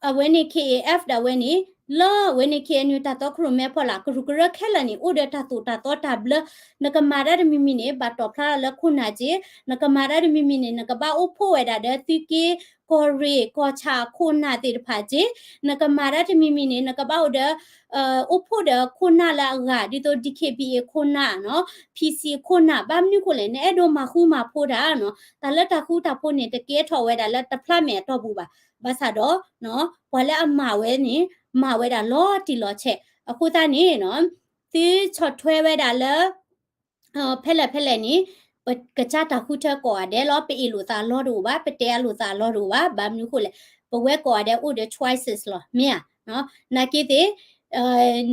အဝဲန့ၣ် K A F ဒၣ်ဝဲန့ၣ် လၢအဝဲန့ၣ် K N U တၢ်တီခိၣ်ရိၣ်မဲဖီလာ် ကရူၢ်ကရၢခဲလၢာ်န့ၣ် အိၣ်ဒီးတၢ်သိၣ်တၢ်သီတၢ်ဘျၢ, နကမၤတၢ်တမံၤမံၤန့ၣ် ဘၣ်တီၣ်ဖျါလၢခိၣ်နၢ်က့, နကမၤတၢ်တမံၤမံၤန့ၣ် နကဘၣ်အိၣ်ဖှိၣ်ဝဲဒၣ်ဒီးသုးက့ ကီၢ်ရ့ၣ် ကီၢ်ဆၣ်အခိၣ်နၢ်သ့ၣ်တဖၣ်က့, နကမၤတၢ်တမံၤမံၤန့ၣ် နကဘၣ်အိၣ်ဒီး အိၣ်ဖှိၣ်ဒီးခိၣ်နၢ်လၢအဂၤ ဒ်သိး D K B A ခိၣ်နၢ်နီၤ, P C ခိၣ်နၢ်, ဘၣ်မနုၤဃိလဲၣ် နအဲၣ်ဒိးမၤဃူမၤဖိးတၢ်နီၤ, တၢ်လၢတၢ်ဃူတၢ်ဖိးန့ၣ် တကဲထီၣ်ဝဲဒၣ်လၢတဖျါမဲာ်အတီၢ်ပူၤဘၣ်, ဘၣ်ဆၣ်ဒီး ပှၤလၢအမၤဝဲန့ၣ် မၤဝဲဒၣ်လီၤတံၢ်လီၤဆဲး, အဃိသတးန့ၣ်နီၤ, သုဆီၣ်ထွဲဝဲဒၣ်လၢ ဖဲလဲၣ်ဖဲလဲၣ်န့ၣ် ပကစၢ်တၢ်ဃုထၢကိးဂၤဒဲးလီၤ, ပအ့ၣ်လိာ်သးအလီၢ်တအိၣ်ဘၣ်, ပတဲအလိာ်သးအလီၢ်တအိၣ်ဘၣ်, ဘၣ်မနုၤဃိလဲၣ်, ပဝဲကိးဂၤဒဲးအိၣ်ဒီး choices လီၤ, မ့ၢ်ဧါ, နာ်က့သ့ၣ်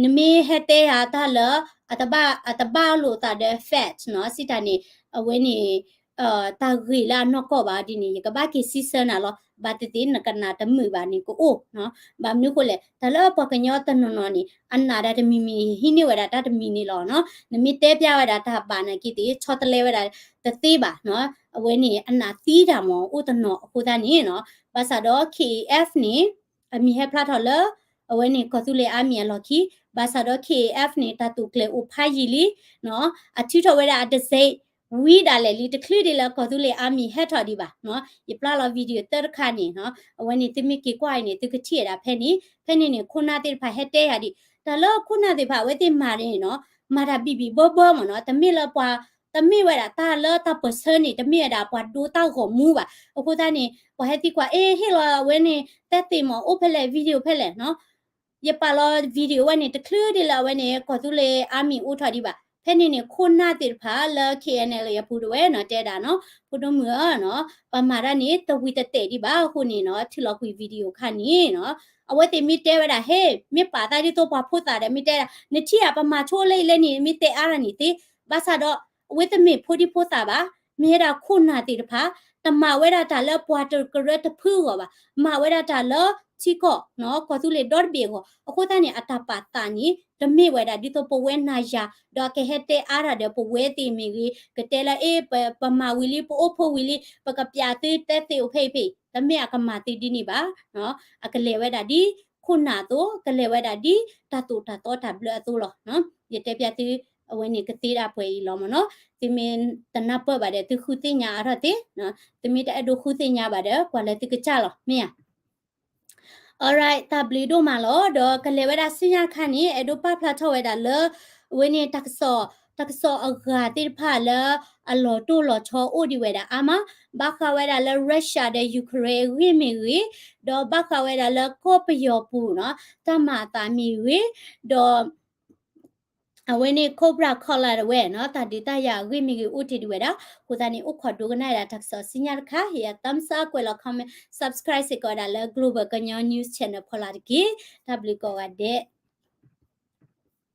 နမ့ၢ်ဟဲတဲယၤတၢ်လၢ အတဘၣ်လိာ်သးဒီး fact နီၤ, စံးတၢ်န့ၣ် အဝဲန့ၣ် တၢ်ဂ့ၢ်လၢအနီၢ်ကီၢ်ဘၣ်ဒ်န့ၣ် ယကဘၣ်က့ၤစံးဆၢနၤလီၤ, ဘၣ်သ့ၣ်သ့ၣ် နကနၣ်တမုာ်ဘၣ်န့ၣ်ကအိၣ်, ဘၣ်မနုၤဃိလဲၣ်, တၢ်လၢပှၤကညီတနီၤနီၤန့ၣ် အနာ်တၢ်တမံၤမံၤ ဟံးန့ၢ်ဝဲဒၣ်တၢ်တမံၤန့ၣ်လီၤနီၤ, နမ့ၢ်တဲပျၢ်ဝဲဒၣ်တၢ်ဘၣ်နာ်က့သ့ၣ် ဆီတလဲဝဲဒၣ်တသ့ဘၣ်နီၤ, အဝဲန့ၣ် အနာ်သံတၢ်မ့ၢ်အိၣ်တနီၤအဃိသတးန့ၣ်နီၤ, ဘၣ်ဆၣ်ဒီး K A F န့ၣ် အမံၤဟဲဖျါထီၣ်လၢ အဝဲန့ၣ် ကီၢ်သူလ့ၤ Army အလီၢ်ခံ, ဘၣ်ဆၣ်ဒီး K A F န့ၣ် တၢ်တိာ်ကျဲၤအိၣ်ဖးယံာ်လံ, အထုးထီၣ်ဝဲဒၣ်အတစဲး ဝံၤဒၣ်လဲာ်လံ, တချုးဒ်လၢကီၢ်သူလ့ၤ Army ဟဲထီၣ်ဒံးဘၣ်, ယပျၢ်လီၤ video တၢ်တခါန့ၣ်, အဝဲန့ၣ် သုမ့ၢ်က့ၤကွၢ်အံၤန့ၣ် သုကထံၣ်ဝဲဒၣ်ဖဲန့ၣ်, ဖဲန့ၣ်န့ၣ် ခိၣ်နၢ်သ့ၣ်တဖၣ်ဟဲတဲယၤဒံး, တၢ်လၢခိၣ်နၢ်သ့ၣ်တဖၣ် အဝဲသ့ၣ်မၤန့ၣ်နီၤ, မၤတၢ်ဘံၣ်ဘံၣ်ဘၢဘၢမ့ၢ်နီၤ, တမ့ၢ်လၢပှၤ တမ့ၢ်ဝဲဒၣ်တၢ်လၢတၢ်ပၢၢ်ဆၢန့ၣ် တမ့ၢ်ဝဲဒၣ်ပှၤဒိတၢ်ဂီၤမူဘၣ်, အဃိသတးန့ၣ် ပှၤဟဲသံကွၢ် အ့ ဟ့ၣ်လီၤအဝဲန့ၣ် တၢ်သ့ၣ်မ့ၢ်အိၣ်ဖဲလဲၣ် video ဖဲလဲၣ်နီၤ, ယပာ်လီၤ video ဝဲန့ၣ် တချုးဒ်လၢအဝဲန့ၣ် ကီၢ်သူလ့ၤ Army အိၣ်ထီၣ်ဒံးဘၣ်, ဖဲန့ၣ်န့ၣ် ခိၣ်နၢ်သ့ၣ်တဖၣ်လၢ K N L A အပူၤတဝဲနီၤ တဲဒၣ်နီၤ, ဖိဒိၣ်မုၣ်ဧၢနီၤ, ပမၤတၢ်န့ၣ် တဝံၤတတဲာ်ဒံးဘၣ်အဃိန့ၣ်နီၤ, ထံၣ်လီၤကွံာ် video ခါန့ၣ်နီၤ, အဝဲသ့ၣ်မ့ၢ်တဲဝဲဒၣ် ဟ့ၣ် မ့ၢ်ပာ်သးဒ်သိးပှၤဖိသၣ်ဒီး မ့ၢ်တဲဒၣ် နထံၣ်ဧါ ပမၤဆိလၢအံၤလၢန့ၣ် မ့ၢ်တဲအါတၢ်န့ၣ်သ့, ဘၣ်ဆၣ်ဒီး အဝဲတမ့ၢ်ဖိဒံဖိသၣ်ဘၣ်, မ့ၢ်ဝဲဒၣ်ခိၣ်နၢ်သ့ၣ်တဖၣ်, တမၤဝဲဒၣ်တၢ်လၢပှၤတကရၢတဖုအဂီၢ်ဘၣ်, မၤဝဲဒၣ်တၢ်လၢထံကီၢ်နီၤ, ကီၢ်သူလ့ၤဒီတဘ့ၣ်အဂီၢ်, အဃိသတးန့ၣ် အတၢ်ပာ်သးန့ၣ် တမ့ၢ်ဝဲဒၣ်ဒ်သိးပဝဲနၤယၤ, ဒီးကဟဲတဲအါတၢ်ဒီးပဝဲသ့ၣ်မ့ၢ်ဂ့ၤ, ကတဲလၢအ့ ပမၤဝံၤလံ ပအိၣ်ဖှိၣ်ဝံၤလံ ပကပျးသုတၢ်သ့ၣ်အိၣ်ဖဲအံၤဖဲအံၤ, တမ့ၢ်အကမၤသုဒ်န့ၣ်ဘၣ်, အကလဲၤဝဲဒၣ်ဒ်ခိၣ်နၢ်အသိး, ကလဲၤဝဲဒၣ်ဒ်တၢ်သိၣ်တၢ်သီတၢ်ဘျၢအသိးလီၤ. ယတဲပျၢ်သု အဝဲန့ၣ်ကသ့ဒၣ်ပှဲၤအံၤလီၤမ့ၢ်နီၤ, သုမ့ၢ်တနၢ်ပၢၢ်ဘၣ်ဒီး သုဃုသ့ၣ်ညါအါထီၣ်သ့, သုမ့ၢ်တအဲၣ်ဒိးဃုသ့ၣ်ညါဘၣ်ဒီး ကွၢ်လၢသုကစၢ်လီၤ မ့ၢ်ဧါ. Alright, တၢ်ဘျုးဒိၣ်မးလီၤ. ဒီးကလဲၤဝဲဒၣ်ဆူညါတခါန့ၣ် အဲၣ်ဒိးပာ်ဖျါထီၣ်ဝဲဒၣ်လၢ အဝဲန့ၣ်တၢ်ကစီၣ်, တၢ်ကစီၣ်အဂၤသ့ၣ်တဖၣ်လၢ အလီၤတိၢ်လီၤဆီအိၣ်ဒံးဝဲဒၣ်အါမး, ဘၣ်ဃးဝဲဒၣ်လၢ Russia ဒီး Ukraine အဂ့ၢ်မ့ၢ်ဂ့ၤ, ဒီးဘၣ်ဃးဝဲဒၣ်လၢကီၢ်ပယီၤပူၤနီၤ တၢ်မၤအသးမ့ၢ်ဂ့ၤ, ဒီး အဝဲန့ၣ် Cobra ခီလၢ်တဝဲနီၤ တၢ်ဒုးတၢ်ယၤအဂ့ၢ်မ့ၢ်ဂ့ၤအိၣ်တ့ၢ်ဒံးဝဲဒၣ်. အဃိသတးန့ၣ် အိၣ်ခိးဒိကနၣ်ဝဲဒၣ်တၢ်ကစီၣ်ဆူညါတခါ ဟ့ၣ်ယၤ thumbs up ကွဲးလီၤ comment, subscribe စ့ၢ်ကီးဝဲဒၣ်လၢ Global ကညီ News Channel ဖီလာ်တက့ၢ်. တၢ်ဘျုးကိးဂၤဒဲး.